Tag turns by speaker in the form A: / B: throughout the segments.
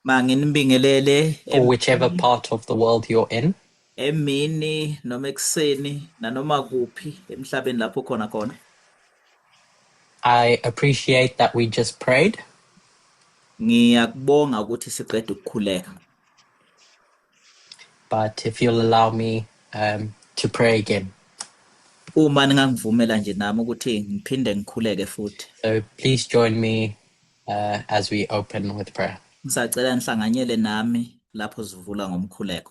A: Manginibingelele
B: or whichever part of the world you're in.
A: Emini noma ekuseni nanoma kuphi emhlabeni lapho khona khona.
B: I appreciate that we just prayed.
A: Ngiyakubonga ukuthi siqede ukukhuleka.
B: But if you'll allow me to pray again.
A: Uma ningangivumela nje nami ukuthi ngiphinde ngikhuleke futhi.
B: So please join me as we open with prayer.
A: Ngisacela nihlanganyele nami lapho sivula ngomkhuleko.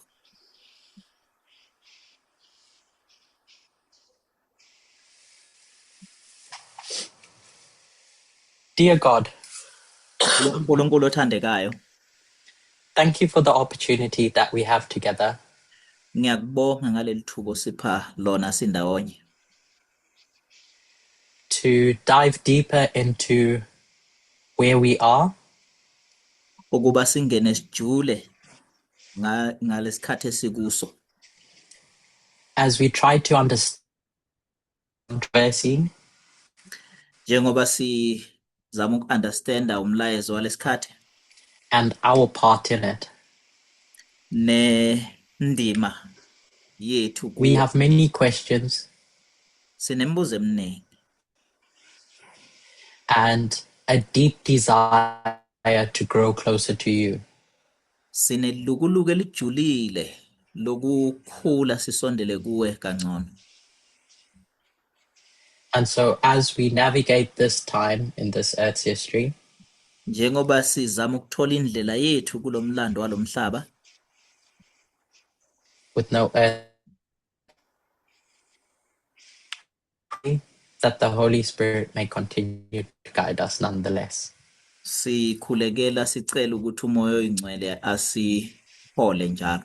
B: Dear God,
A: uNkulunkulu othandekayo,
B: thank you for the opportunity that we have together
A: ngiyakubonga ngaleli thuba osipha lona sindawonye
B: to dive deeper into where we are
A: ukuba singene sijule ngalesikhathi esikuso
B: as we try to understand scene
A: njengoba sizama uku-understanda umlayezo walesikhathi
B: and our part in it.
A: Nendima yethu
B: We
A: kuwo.
B: have many questions
A: Sinemibuzo eminingi
B: and a deep desire to grow closer to you.
A: Sinelukuluku elijulile lokukhula sisondele kuwe kangcono.
B: And so as we navigate this time in this earth's history,
A: njengoba sizama ukuthola indlela yethu kulomlando walomhlaba
B: with no earth, that the Holy Spirit may continue to guide us nonetheless.
A: Sikhulekela sicela ukuthi uMoya oyiNgcwele asihole njalo.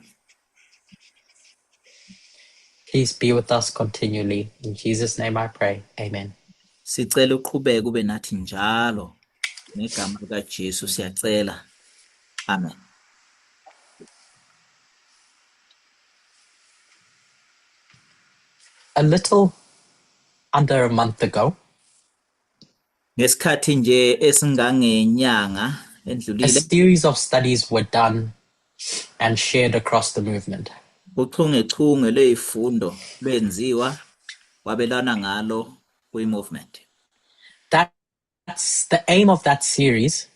B: Please be with us continually. In Jesus' name I pray. Amen.
A: Sicela uqhubeke ube nathi njalo. Ngegama likaJesu siyacela. Amen.
B: A little under a month ago,
A: ngesikhathi nje esingangenyanga endlulile,
B: a series of studies were done and shared across the movement.
A: Uchungechunge lwezifundo lwenziwa kwabelana ngalo kwi-movement.
B: That's the aim of that series.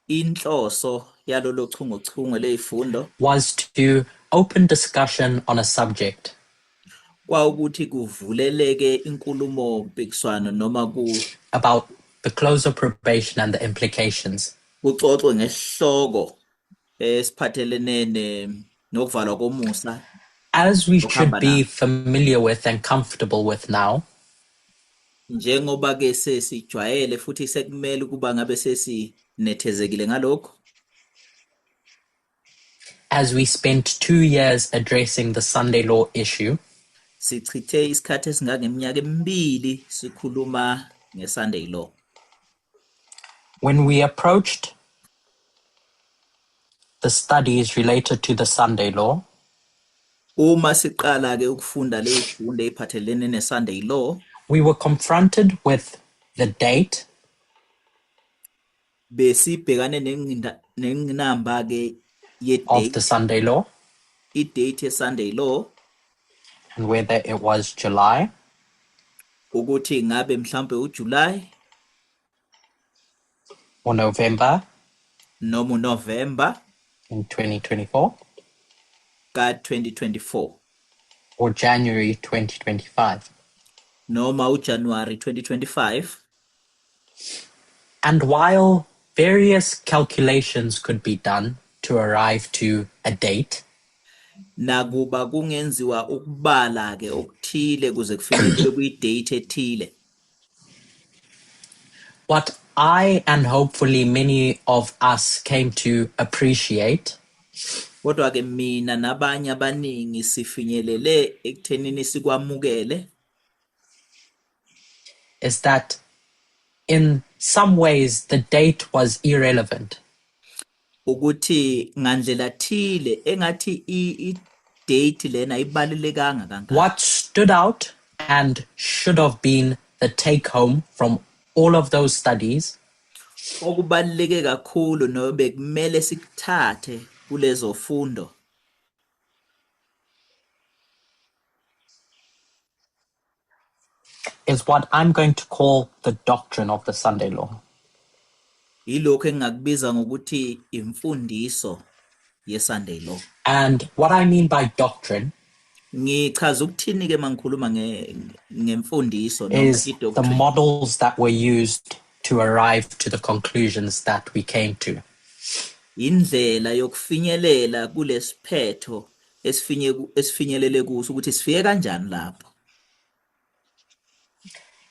A: Inhloso yalolo chungechunge lwezifundo
B: was to open discussion on a subject.
A: Kwawukuthi kuvuleleke inkulumo mpikiswano noma ku
B: about the close of probation and the implications.
A: Kuxoxwe ngesihloko esiphathelene nokuvalwa komusa.
B: As we should be familiar with and comfortable with now.
A: Njengoba ke sesijwayele futhi sekumele ukuba ngabe sesinethezekile ngalokho.
B: As we spent 2 years addressing the Sunday law issue.
A: Sichithe isikhathi esingangeminyaka emibili sikhuluma ngeSunday law.
B: When we approached the studies related to the Sunday law,
A: uma siqala ke ukufunda lezifundo eziphathelene neSunday law,
B: we were confronted with the date,
A: besibhekane nengqinamba ke ye
B: of
A: date
B: the Sunday law,
A: I date ye Sunday law,
B: and whether it was July,
A: ukuthi ngabe mhlambe uJuly
B: or November,
A: noma uNovember
B: in 2024,
A: ka 2024,
B: or January 2025,
A: noma uJanuary 2025.
B: And while various calculations could be done to arrive to a date,
A: nakuba kungenziwa ukubala ke okuthile kuze kufinyelelwe kwi-date ethile,
B: what I and hopefully many of us came to appreciate,
A: kodwa ke mina nabanye abaningi sifinyelele ekuthenini sikwamukele,
B: is that in some ways the date was irrelevant.
A: Ukuthi ngandlela thile engathi i date lena ibalulekanga kangaka.
B: What stood out and should have been the take home from all of those studies,
A: Okubaluleke kakhulu nobekumele sikuthathe kulezo fundo
B: is what I'm going to call the doctrine of the Sunday law.
A: Yilokhu engingakubiza ngokuthi imfundiso ye-Sunday law.
B: And what I mean by doctrine
A: Ngichaza ukuthini ke mangikhuluma ngemfundiso noma
B: is the
A: i-doctrine?
B: Models that were used to arrive to the conclusions that we came to.
A: Indlela yokufinyelela kulesiphetho esifinyelele kuso ukuthi sifike kanjani lapho.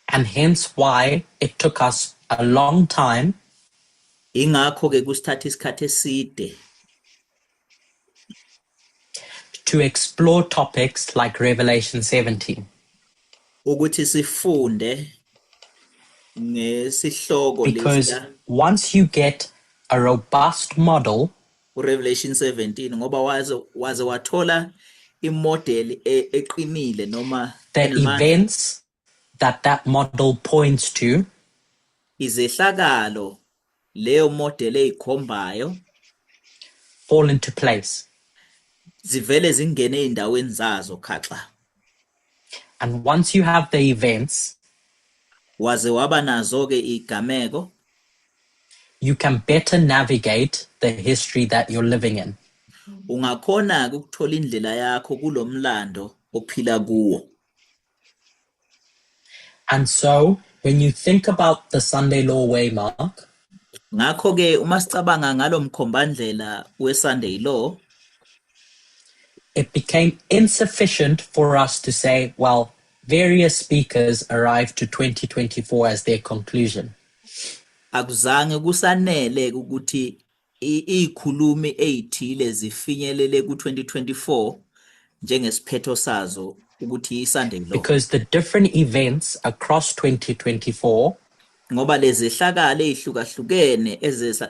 B: And hence why it took us a long time
A: Ingakho ke kusithatha isikhathi eside
B: to explore topics like Revelation 17.
A: Ukuthi sifunde ngesihloko
B: Because
A: lesiya
B: once you get a robust model,
A: uRevelation 17 ngoba waze wathola imodel eqinile noma
B: the
A: enamandla,
B: events that that model points to
A: izehlakalo leyo model eyikhombayo
B: fall into place.
A: Zivele zingene ezindaweni zazo khaxa.
B: And once you have the events,
A: waze waba nazo ke igameko,
B: you can better navigate the history that you're living in.
A: Ungakhona ke ukuthola indlela yakho kulomlando ophila kuwo.
B: And so when you think about the Sunday law waymark,
A: Ngakho ke uma sicabanga ngalomkhombandlela weSunday law,
B: it became insufficient for us to say, well, various speakers arrived to 2024 as their conclusion.
A: Akuzange kusanele ukuthi izikhulumi ezithile zifinyelele ku2024 njengesiphetho sazo ukuthi iSunday law.
B: Because the different events across 2024
A: Ngoba lezehlakalo ezihlukahlukene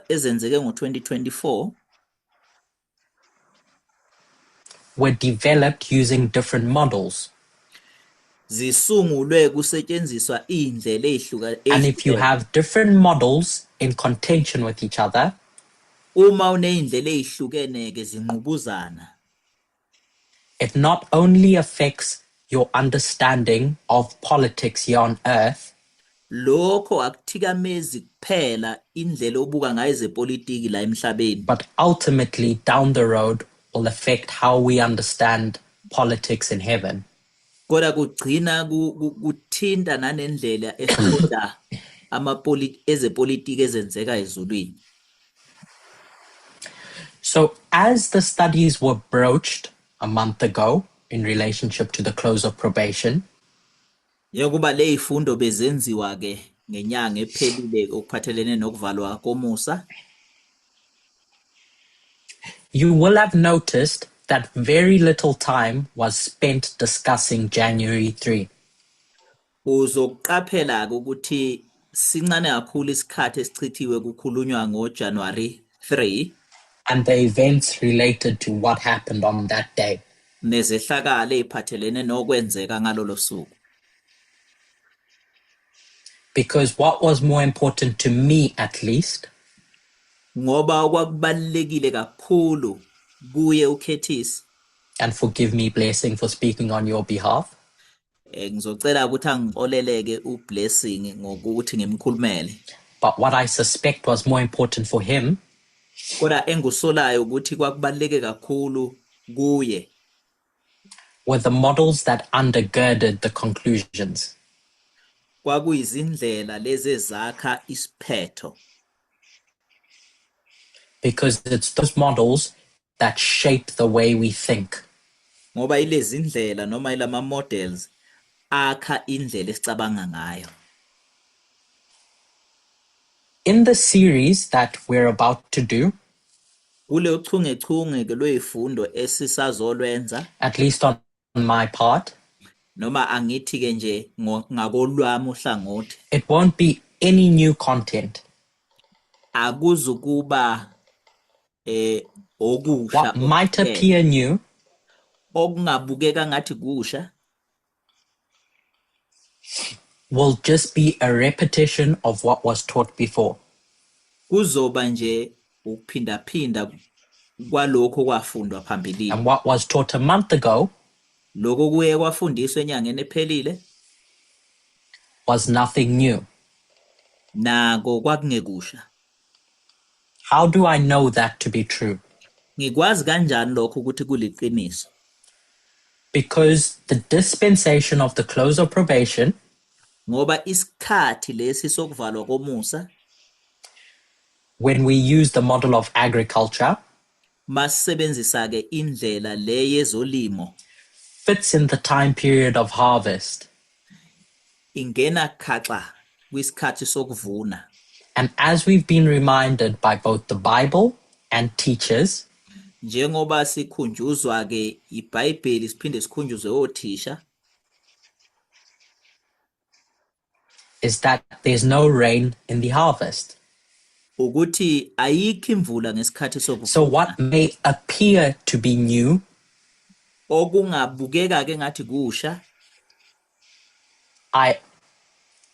A: ezenzeke ngo2024
B: were developed using different models.
A: Zisungulwe kusetshenziswa indlela ezihluka
B: And if you
A: ezihlukene.
B: Have different models in contention with each other,
A: Uma uneyindlela ezihlukene ke zinqubuzana,
B: it not only affects your understanding of politics here on earth,
A: lokho akuthikamezi kuphela indlela obuka ngayo ezepolitiki la emhlabeni,
B: but ultimately down the road will affect how we understand politics in heaven.
A: Kodwa kugcina kuthinta nanendlela esiqonda ezepolitiki ezenzeka ezulwini.
B: So as the studies were broached a month ago in relationship to the close of probation,
A: Njengoba lezifundo bezenziwa ke ngenyanga ephelile okuphathelene nokuvalwa komusa,
B: you will have noticed that very little time was spent discussing January 3.
A: Uzokuqaphela ke ukuthi sincane kakhulu isikhathi esichithiwe kukhulunywa ngoJanuary 3
B: and the events related to what happened on that day.
A: Nezehlakalo eziphathelene nokwenzeka ngalolo suku.
B: Because what was more important to me, at least,
A: Ngoba okwakubalulekile kakhulu kuye uCurtis,
B: and forgive me, Blessing, for speaking on your behalf,
A: ngizocela ukuthi angixoleleke uBlessing ngokuthi ngimkhulumele,
B: but what I suspect was more important for him
A: kodwa engusolayo ukuthi kwakubaluleke kakhulu kuye
B: were the models that undergirded the conclusions.
A: Kwakuyizindlela lezi ezakha isiphetho.
B: Because it's those models that shape the way we think.
A: Ngoba ilezi ndlela noma ilama models akha indlela esicabanga ngayo.
B: In the series that we're about to do,
A: Kule chungechunge ke lwezifundo esisazolwenza,
B: at least on my part,
A: noma angithi ke nje ngakolwami uhlangothi,
B: it won't be any new content.
A: Akuzukuba okusha
B: What might
A: okuphela.
B: Appear new
A: Okungabukeka ngathi kusha
B: will just be a repetition of what was taught before.
A: Kuzoba nje ukuphindaphinda kwalokho okwafundwa phambilini.
B: And what was taught a month ago
A: Lokho kuye kwafundiswa enyangeni ephelile
B: was nothing new.
A: Nako kwakungekusha.
B: How do I know that to be true?
A: Ngikwazi kanjani lokho ukuthi kuliqiniso?
B: Because the dispensation of the close of probation
A: Ngoba isikhathi lesi sokuvalwa komusa,
B: when we use the model of agriculture,
A: masisebenzisa ke indlela le yezolimo,
B: fits in the time period of harvest.
A: Ingena khaxa kwisikhathi sokuvuna.
B: And as we've been reminded by both the Bible and teachers,
A: Njengoba sikhunjuzwa ke iBhayibheli siphinde sikhunjuzwe othisha,
B: is that there's no rain in the harvest.
A: Ukuthi ayikho imvula ngesikhathi
B: So
A: sokuvuna.
B: what may appear to be new
A: Okungabukeka ke ngathi kusha,
B: I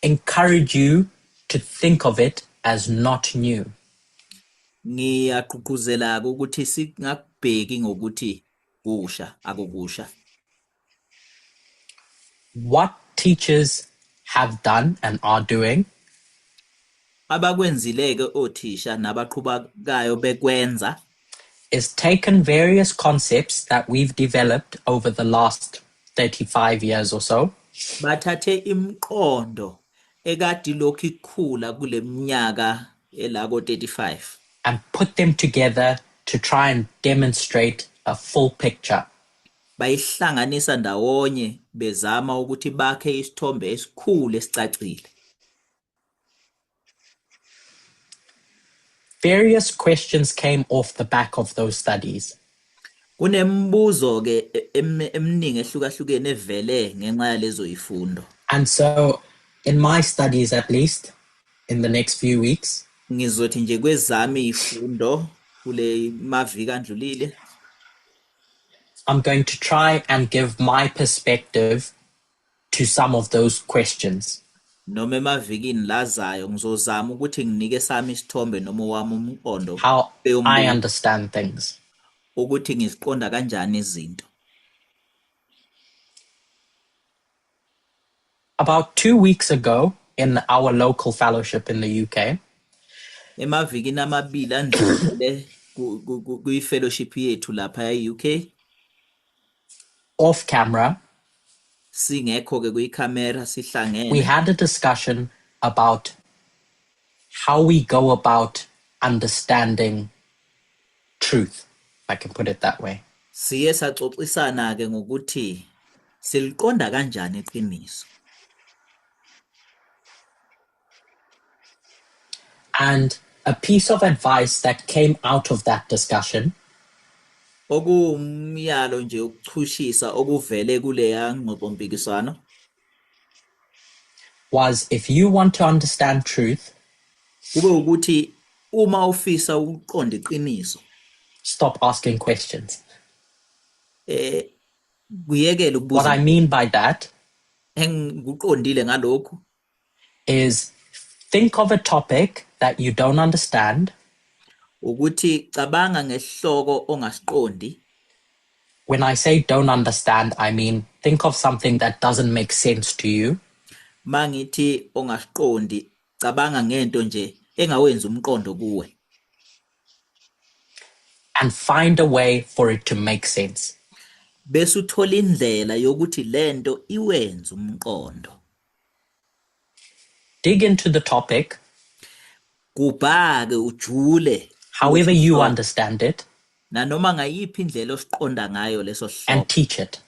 B: encourage you to think of it as not new.
A: Ngiyagqugquzela ukuthi singakubheki ngokuthi kusha, akukusha.
B: What teachers have done and are doing
A: Abakwenzile-ke othisha nabaqhubekayo bekwenza
B: is taken various concepts that we've developed over the last 35 years or so
A: bathathe imiqondo ekade ilokhu ikhula kule minyaka elako 35
B: and put them together to try and demonstrate a full picture.
A: Bayihlanganisa ndawonye bezama ukuthi bakhe isithombe esikhulu esicacile.
B: Various questions came off the back of those studies.
A: Kunemibuzo ke eminingi ehlukahlukene evele ngenxa yalezo zifundo.
B: And so in my studies, at least in the next few weeks,
A: Ngizothi nje kwezami izifundo kule maviki andlulile,
B: I'm going to try and give my perspective to some of those questions.
A: Noma emavikini lazayo ngizozama ukuthi nginike sami isithombe noma owami umqondo
B: How
A: kuleyo
B: I
A: mbuzo,
B: understand things.
A: Ukuthi ngiziqonda kanjani izinto.
B: About 2 weeks ago, in our local fellowship in the UK,
A: Emavikini amabili andlulile kwi-fellowship yethu lapha e-UK,
B: off camera,
A: singekho ke kuyikhamera
B: we
A: sihlangene,
B: had a discussion about how we go about understanding truth, if I can put it that way.
A: Siye saxoxisana ke ngokuthi siliqonda kanjani iqiniso.
B: And a piece of advice that came out of that discussion
A: Okuwumyalo nje ukuchushisa okuvele kuleya ngxoxompikiswano
B: was, if you want to understand truth,
A: kube ukuthi uma ufisa ukuqonda iqiniso,
B: stop asking questions.
A: Kuyekele
B: What
A: ukubuza.
B: I mean by that
A: Engikuqondile ngalokhu
B: is, think of a topic that you don't understand.
A: Ukuthi cabanga ngesihloko ongasiqondi.
B: When I say don't understand, I mean think of something that doesn't make sense to you.
A: Mangithi ongasiqondi, cabanga ngento nje engawenzi umqondo kuwe.
B: And find a way for it to make sense.
A: Bese uthola indlela yokuthi lento iwenze umqondo.
B: Dig into the topic,
A: Kubhake ujule
B: however you
A: kulesi sihloko,
B: understand it,
A: nanoma ngayiphi indlela osiqonda ngayo leso
B: and
A: sihloko,
B: teach it.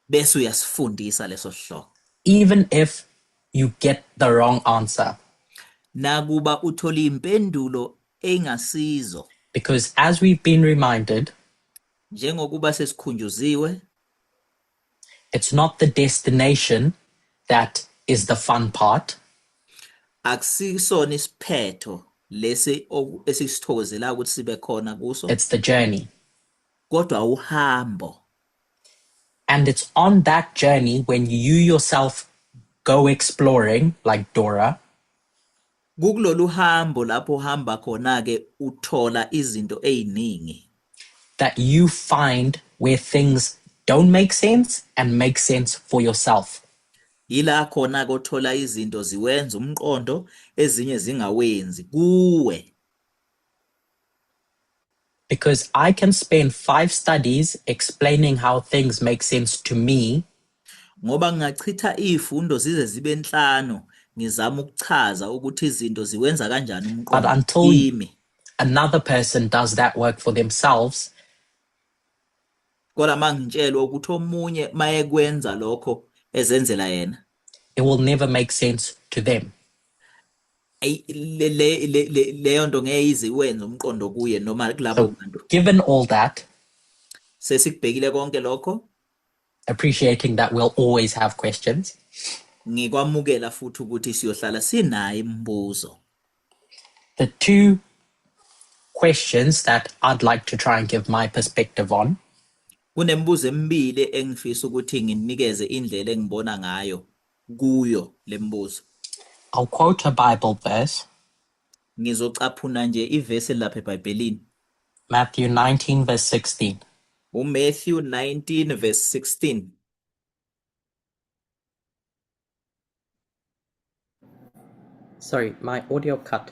A: Bese uyasifundisa leso sihloko.
B: Even if you get the wrong answer.
A: Nakuba uthola impendulo engasizo.
B: Because as we've been reminded,
A: Njengokuba sesikhunjuziwe,
B: it's not the destination that is the fun part.
A: Akusisona isiphetho lesi esisithokozela ukuthi sibe khona kuso,
B: It's the journey.
A: Kodwa uhambo.
B: And it's on that journey when you yourself go exploring, like Dora,
A: Kukulolu hambo lapho uhamba khona ke uthola izinto eziningi
B: that you find where things don't make sense and make sense for yourself.
A: Yila khona ke othola izinto ziwenza umqondo, ezinye zingawenzi kuwe.
B: Because I can spend 5 studies explaining how things make sense to me.
A: Ngoba ngingachitha izifundo zize zibe 5 ngizama ukuchaza ukuthi izinto ziwenza kanjani umqondo.
B: But until
A: kimi.
B: another person does that work for themselves.
A: Kodwa mangitshelwa ukuthi omunye mayekwenza lokho ezenzela yena,
B: it will never make sense to them.
A: Leyo nto ngeke ize iwenze umqondo kuye noma kulabo bantu.
B: Given all that,
A: sesikubhekile konke lokho,
B: appreciating that we'll always have questions.
A: Ngikwamukela futhi ukuthi siyohlala sinayo imibuzo.
B: The 2 questions that I'd like to try and give my perspective on.
A: Kunemibuzo emibili engifisa ukuthi nginikeze indlela engibona ngayo kuyo lembuzo.
B: I'll quote a Bible verse.
A: Ngizocaphuna nje ivesi lapha eBhayibhelini.
B: Matthew 19 verse 16.
A: uMatthew 19 verse 16.
B: Sorry, my audio cut.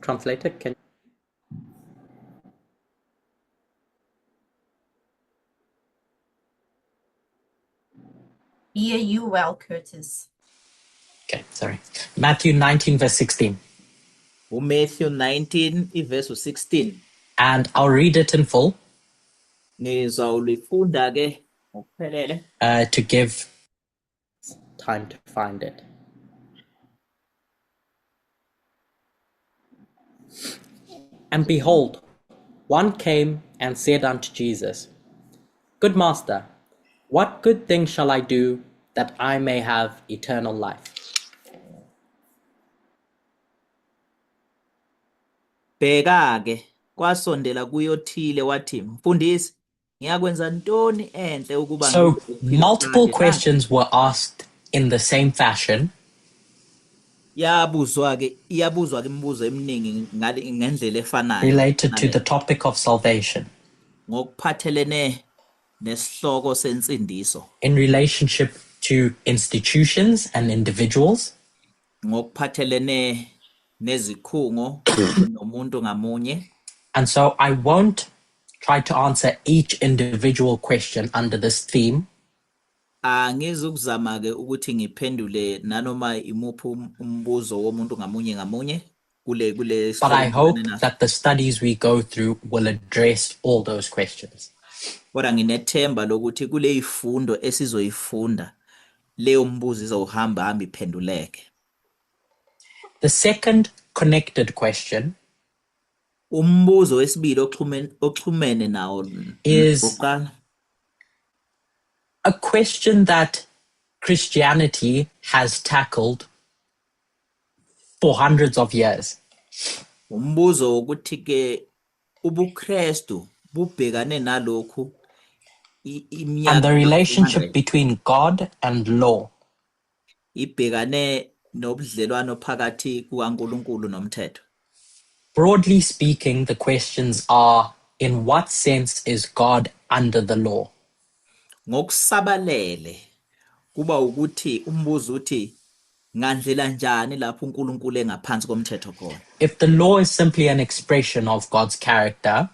B: Translator, can
C: hear you well, Curtis.
B: Okay, sorry. Matthew 19 verse 16.
A: Matthew 19 verse 16.
B: And I'll read it in full.
A: Ngizawulifunda ke ngokuphelele.
B: To give time to find it. And behold, one came and said unto Jesus, Good master, what good thing shall I do that I may have eternal life?
A: Bheka ke, kwasondela kuyothile wathi, Mfundisi, ngiyakwenza ntoni enhle ukuba
B: So multiple questions were asked in the same fashion.
A: Yabuzwa ke, iyabuzwa ke imibuzo eminingi ngendlela efanayo.
B: Related to the topic of salvation.
A: Ngokuphathelene nesihloko sensindiso.
B: In relationship to institutions and individuals.
A: Ngokuphathelene nezikhungo nomuntu ngamunye.
B: And so I won't try to answer each individual question under this theme.
A: Angizukuzama ke ukuthi ngiphendule nanoma imuphi umbuzo womuntu ngamunye ngamunye kule
B: But I hope that the studies we go through will address all those questions.
A: Kodwa nginethemba lokuthi kule ifundo esizoyifunda leyo mbuzo izohamba hamba iphenduleke.
B: The second connected question
A: umbuzo wesibili oxhumene nawo
B: is a question that Christianity has tackled for hundreds of years.
A: Umbuzo wokuthi ke ubuKristu bubhekane nalokhu iminyaka
B: and the relationship between God and law.
A: Ibhekane nobudlelwano phakathi kukaNkulunkulu nomthetho.
B: Broadly speaking, the questions are, in what sense is God under the law?
A: Ngokusabalele kuba ukuthi umbuzo uthi ngandlela njani lapho uNkulunkulu engaphansi komthetho khona.
B: If the law is simply an expression of God's character,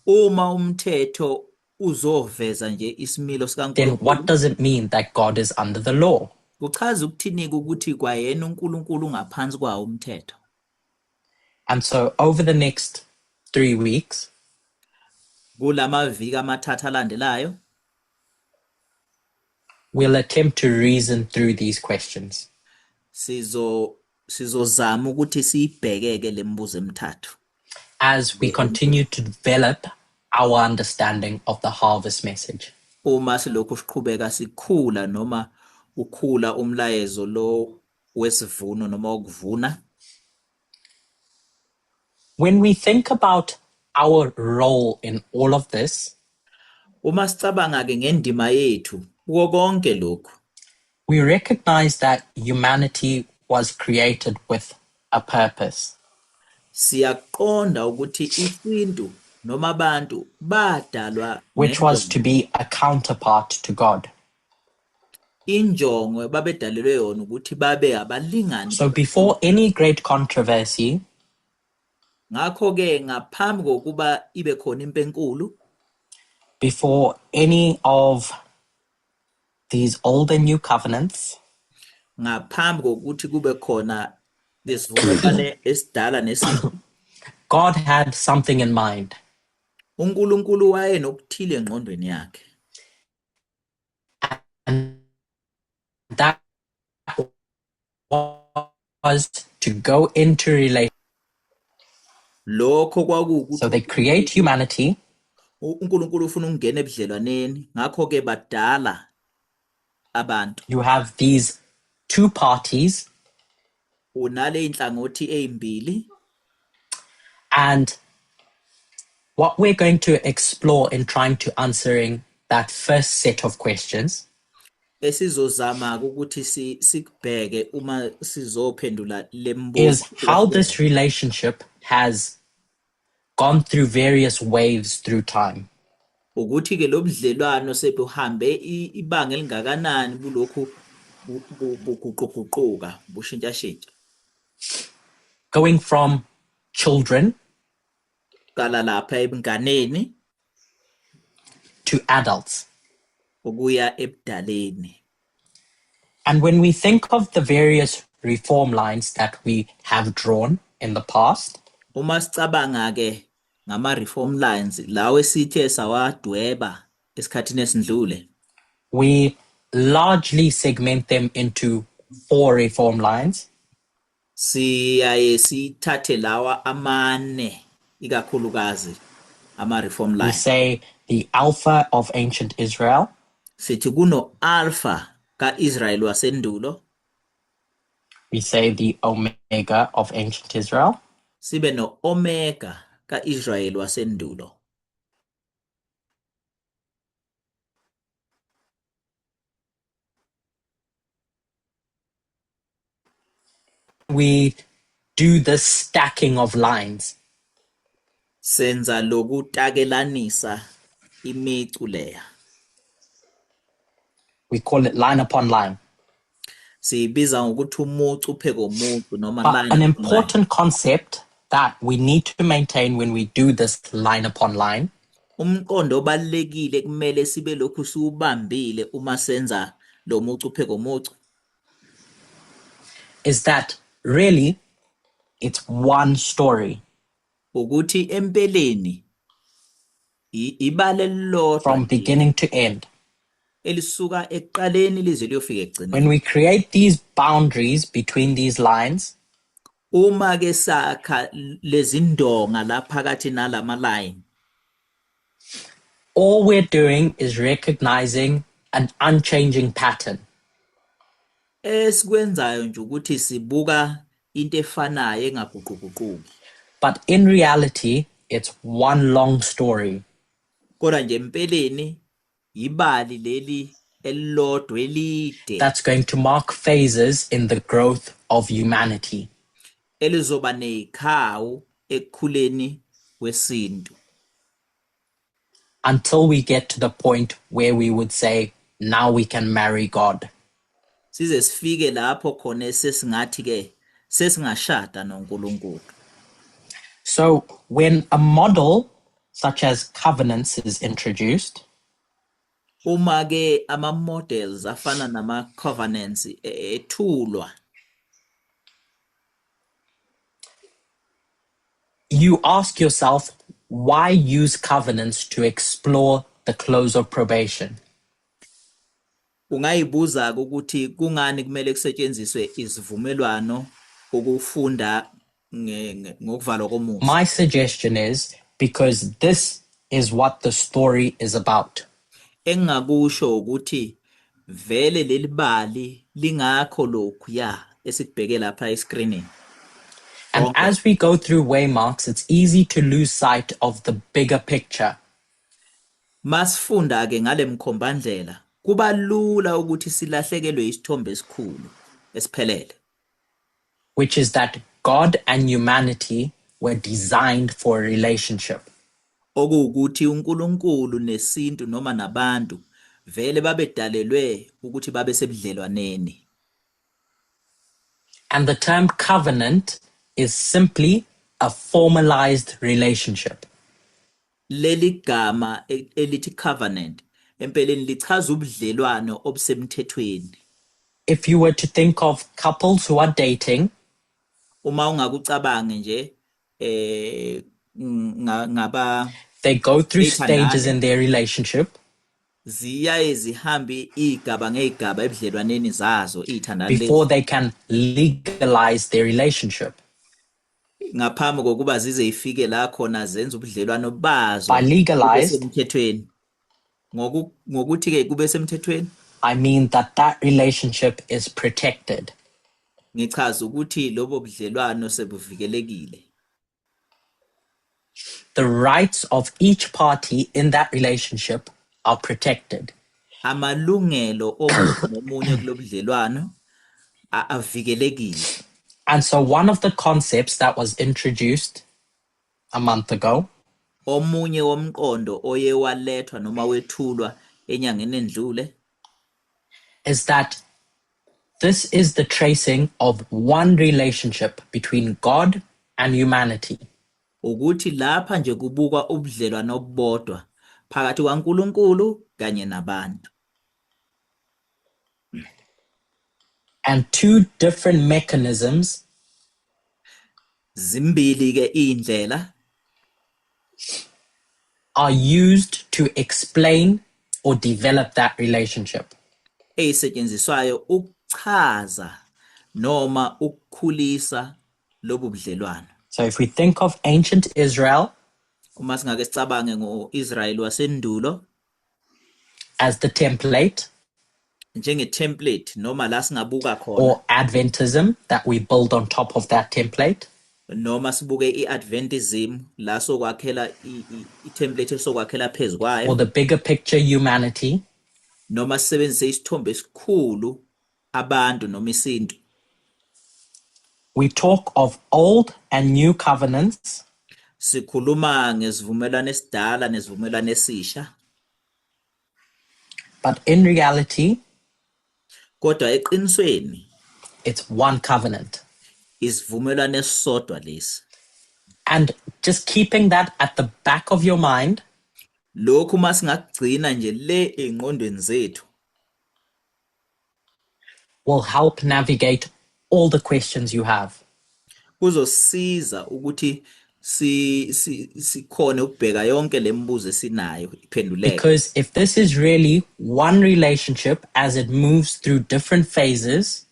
A: uma umthetho uzoveza nje isimilo sikaNkulunkulu,
B: then what does it mean that God is under the law?
A: Kuchaza ukuthini ukuthi kwayena uNkulunkulu ungaphansi kwawo umthetho.
B: And so over the next 3 weeks,
A: kulamaviki amathathu alandelayo,
B: we'll attempt to reason through these questions.
A: Sizozama ukuthi siyibhekeke lembuzo emithathu.
B: As we continue to develop our understanding of the harvest message.
A: Uma silokhu siqhubeka sikhula noma ukhula umlayezo lo wesivuno noma ukuvuna.
B: When we think about our role in all of this,
A: uma sicabanga ke ngendima yethu kuko konke lokhu,
B: we recognize that humanity was created with a purpose.
A: Siyaqonda ukuthi isintu noma abantu badalwa
B: Which was to
A: ngenjongo.
B: Be a counterpart to God.
A: Injongo babedalelwe yona ukuthi babe abalingani
B: So before
A: bakaNkulunkulu.
B: Any great controversy,
A: Ngakho-ke ngaphambi kokuba ibe khona impi enkulu,
B: before any of these old and new covenants,
A: ngaphambi kokuthi kube khona lesivumelwane esidala nesisha,
B: God had something in mind.
A: uNkulunkulu wayenokuthile engqondweni yakhe.
B: And that was to go into relation.
A: Lokho kwakuwukuthi
B: So they create humanity
A: uNkulunkulu ufuna ukungena ebudlelwaneni, ngakho-ke badala abantu.
B: You have these two parties,
A: Unale inhlangothi ezimbili.
B: And what we're going to explore in trying to answering that first set of questions
A: Esizozama ukuthi sikubheke uma sizophendula le
B: is
A: mibuzo
B: how this relationship has gone through various waves through time.
A: Ukuthi ke lo budlelwano sebuhambe ibanga elingakanani bulokhu buguquguquka bushintshashintsha.
B: Going from children
A: Qala lapha ebunganeni
B: to adults.
A: Ukuya ebudaleni.
B: And when we think of the various reform lines that we have drawn in the past,
A: Uma sicabanga ke ngama reform lines lawo esithe sawadweba esikhathini esindlule,
B: we largely segment them into four reform lines.
A: Siyaye sithathe lawa amane ikakhulukazi ama reform
B: We
A: line.
B: Say the Alpha of ancient Israel,
A: Sithi kuno alpha kaIsrael wasendulo,
B: we say the Omega of ancient Israel,
A: sibe no omega kaIsrael wasendulo,
B: we do this stacking of lines.
A: Senza lokutakelanisa imicu leya.
B: We call it line upon line.
A: Siyibiza ngokuthi umucu phezu komucu noma
B: But
A: line
B: an
A: upon line.
B: Important concept that we need to maintain when we do this line upon line
A: Umqondo obalulekile kumele sibe lokhu siwubambile uma senza lo mucu phezu komucu
B: is that really it's one story
A: ukuthi empeleni ibala elilodwa
B: from
A: nje
B: beginning to end.
A: Elisuka ekuqaleni lize liyofika
B: When
A: ekugcineni.
B: we create these boundaries between these lines,
A: Uma ke sakha lezindonga la phakathi nalama line,
B: all we're doing is recognizing an unchanging pattern.
A: Esikwenzayo nje ukuthi sibuka into efanayo engaguquguquki.
B: But in reality, it's one long story
A: Kodwa nje empeleni ibali leli elilodwa elide
B: that's going to mark phases in the growth of humanity.
A: Elizoba nezikhawu ekukhuleni kwesintu.
B: Until we get to the point where we would say, now we can marry God.
A: Size sifike lapho khona sesingathi ke sesingashada noNkulunkulu.
B: So when a model such as covenants is introduced,
A: Uma ke ama models afana nama covenants ethulwa,
B: you ask yourself, why use covenants to explore the close of probation?
A: Ungayibuza ukuthi kungani kumele kusetshenziswe izivumelwano ukufunda ngokuvalwa komusa.
B: My suggestion is because this is what the story is about.
A: Engingakusho ukuthi vele leli bali lingakho lokhu ya esikubheke lapha escreenini.
B: And
A: Konke.
B: As we go through waymarks, it's easy to lose sight of the bigger picture.
A: Masifunda ke ngale mkhombandlela kuba lula ukuthi silahlekelwe isithombe esikhulu esiphelele.
B: which is that God and humanity were designed for a relationship.
A: Okuwukuthi uNkulunkulu nesintu noma nabantu vele babedalelwe ukuthi babe sebudlelwaneni.
B: And the term covenant is simply a formalized relationship.
A: Leli gama elithi covenant empeleni lichaza ubudlelwano obusemthethweni.
B: If you were to think of couples who are dating,
A: Uma ungakucabange nje ngaba
B: they go through stages
A: Ey'thandani.
B: In their relationship
A: Ziyaye zihambe igaba ngey'gaba ebudlelwaneni zazo iy'thandani lezi
B: before they can legalize their relationship.
A: Ngaphambi kokuba zize ifike la khona zenza ubudlelwano bazo
B: By
A: bube
B: legalized,
A: semthethweni. Ngokuthi-ke kube semthethweni,
B: I mean that that relationship is protected.
A: Ngichaza ukuthi lobo budlelwano sebuvikelekile.
B: The rights of each party in that relationship are protected.
A: Amalungelo omunye nomunye kulobudlelwano avikelekile.
B: And so one of the concepts that was introduced a month ago
A: Omunye womqondo oye walethwa noma wethulwa enyangeni endlule
B: is that this is the tracing of one relationship between God and humanity.
A: Ukuthi lapha nje kubukwa ubudlelwano obubodwa phakathi kwaNkulunkulu kanye nabantu.
B: And two different mechanisms
A: Zimbili ke indlela
B: are used to explain or develop that relationship.
A: Ezisetshenziswayo ukuchaza noma ukukhulisa lobu budlelwano.
B: So if we think of ancient Israel
A: Uma singake sicabange ngo-Israyeli wasendulo
B: as the template
A: njenge-template noma la singabuka khona
B: or Adventism that we build on top of that template,
A: noma sibuke i-Adventism la sokwakhela i-template esokwakhela phezu kwayo
B: or the bigger picture humanity,
A: noma sisebenzise isithombe esikhulu abantu noma isintu,
B: we talk of old and new covenants
A: sikhuluma ngesivumelwano esidala nesivumelwano esisha,
B: but in reality,
A: kodwa eqinisweni
B: it's one covenant.
A: Isivumelwano esisodwa lesi.
B: And just keeping that at the back of your mind
A: Lokhu uma singakugcina nje le ey'ngqondweni zethu
B: will help navigate all the questions you have.
A: Kuzosisiza ukuthi si sikhone ukubheka yonke lemibuzo esinayo iphenduleke.
B: Because if this is really one relationship as it moves through different phases,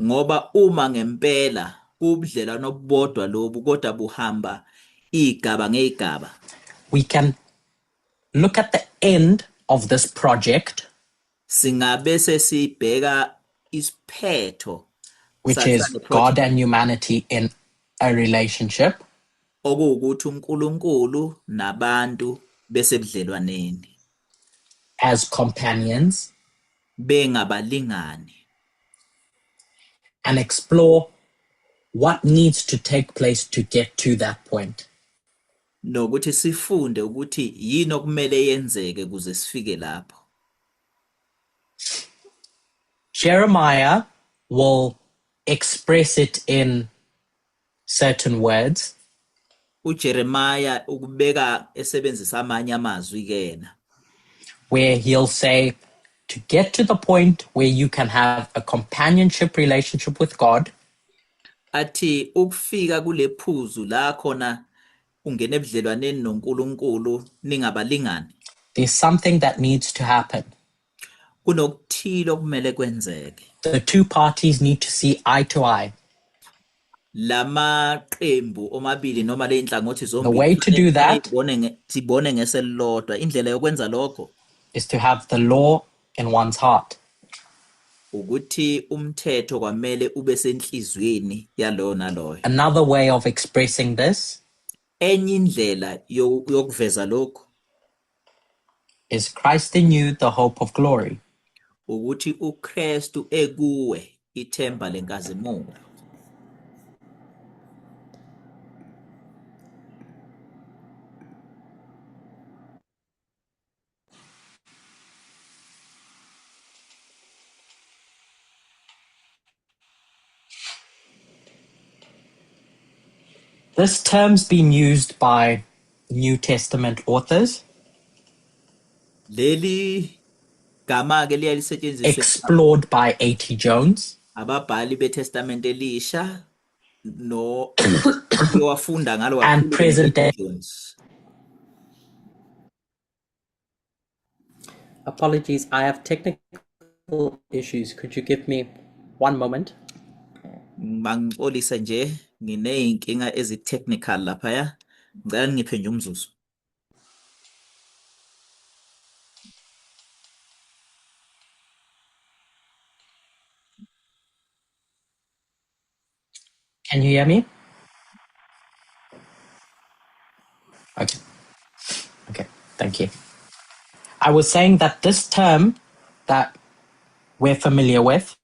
A: Ngoba uma ngempela kubudlelwano obubodwa lobu kodwa buhamba igaba ngey'gaba,
B: we can look at the end of this project,
A: singabe sesibheka isiphetho
B: which is
A: sale
B: God
A: project,
B: and humanity in a relationship,
A: okuwukuthi uNkulunkulu nabantu besebudlelwaneni
B: as companions,
A: bengabalingani,
B: and explore what needs to take place to get to that point.
A: Nokuthi sifunde ukuthi yini okumele yenzeke ukuze sifike lapho.
B: Jeremiah will express it in certain words,
A: uJeremiah ukubeka esebenzisa amanye amazwi ke yena,
B: where he'll say, to get to the point where you can have a companionship relationship with God,
A: athi ukufika kule phuzu la khona ungena ebudlelwaneni noNkulunkulu ningabalingani,
B: there's something that needs to happen.
A: Kunokuthile okumele kwenzeke.
B: The two parties need to see eye to eye.
A: Lamaqembu omabili noma ley'nhlangothi
B: The way to do that
A: zombili sibone ngeselilodwa. Indlela yokwenza lokho
B: is to have the law in one's heart.
A: Ukuthi umthetho kwamele ube senhliziyweni yaloyo naloyo.
B: Another way of expressing this
A: Enye indlela yokuveza lokhu
B: is Christ in you, the hope of glory.
A: Ukuthi uKristu ekuwe, ithemba lenkazimulo.
B: This term's been used by New Testament authors,
A: Leli gama ke liya lisetshenziswe
B: explored by A.T. Jones,
A: ababhali beTestamente elisha no wafunda ngalo
B: and
A: kakhulu
B: present day.
A: Jones.
B: Apologies, I have technical issues. Could you give me one moment?
A: Mangixolise nje ngineyinkinga ezi-technical laphaya. Ngicela ningiphe nje umzuzu.
B: Can you hear me? Okay. Okay, thank you. I was saying that this term that we're familiar with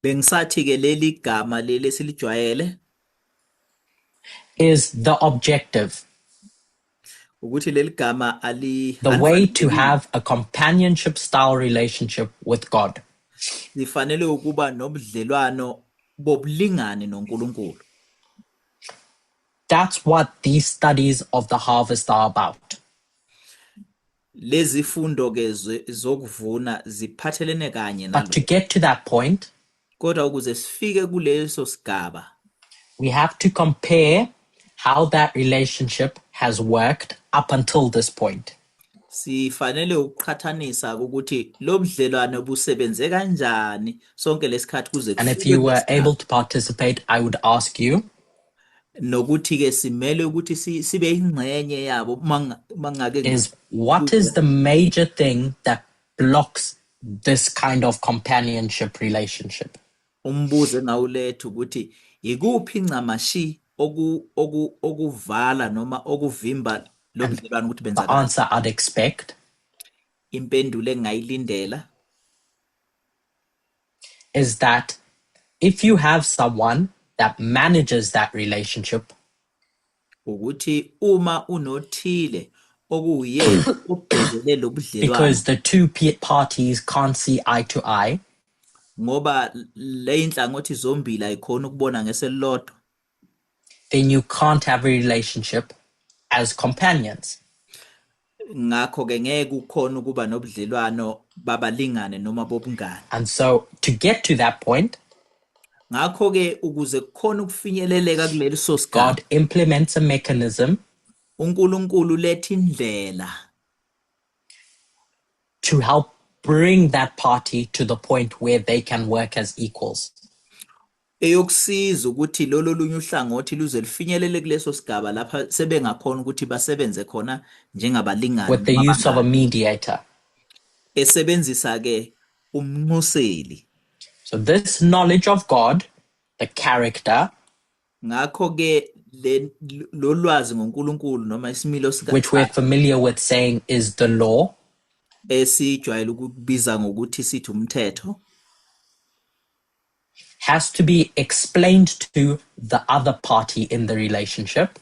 A: Bengisathi ke leli gama leli esilijwayele
B: is the objective,
A: ukuthi leli gama ali
B: the way to
A: alifanelekile.
B: have a companionship style relationship with God.
A: Sifanele ukuba nobudlelwano bobulingani noNkulunkulu.
B: That's what these studies of the harvest are about.
A: Lezi fundo ke zokuvuna ziphathelene kanye
B: But to
A: nalokho.
B: get to that point,
A: Kodwa ukuze sifike kuleso sigaba,
B: we have to compare how that relationship has worked up until this point.
A: Sifanele ukuqhathanisa ukuthi lo budlelwano busebenze kanjani sonke lesikhathi kuze
B: And if
A: kufike
B: you were
A: kulesigaba.
B: Able to participate, I would ask you,
A: Nokuthi ke simele ukuthi sibe ingxenye yabo mangake
B: is what is the major thing that blocks this kind of companionship relationship?
A: Umbuzo engawuletha ukuthi ikuphi ncamashi oku oku okuvala noma okuvimba lo
B: And
A: budlelwano ukuthi
B: the
A: benzakala.
B: Answer I'd expect
A: Impendulo engingayilindela
B: is that if you have someone that manages that relationship,
A: ukuthi uma unothile okuwuyena obhekele lo budlelwano
B: because the two parties can't see eye to eye,
A: ngoba le inhlangothi zombili ayikhona ukubona ngeselilodwa,
B: then you can't have a relationship as companions.
A: Ngakho ke ngeke ukhona ukuba nobudlelwano babalingane noma bobungane.
B: And so to get to that point,
A: Ngakho ke ukuze kukhona ukufinyeleleka kuleli sigaba,
B: God implements a mechanism
A: uNkulunkulu letha indlela
B: to help bring that party to the point where they can work as equals.
A: Eyokusiza ukuthi lolo lunye uhlangothi luze lufinyelele kuleso sigaba lapha sebengakhona ukuthi basebenze khona njengabalingani
B: with the
A: noma
B: use of a
A: abangani.
B: Mediator.
A: Esebenzisa ke umnxuseli.
B: So, this knowledge of God, the character,
A: Ngakho ke lo lwazi ngoNkulunkulu noma isimilo sika
B: which we're familiar with saying is the law,
A: esijwayele ukukubiza ngokuthi sithi umthetho,
B: has to be explained to the other party in the relationship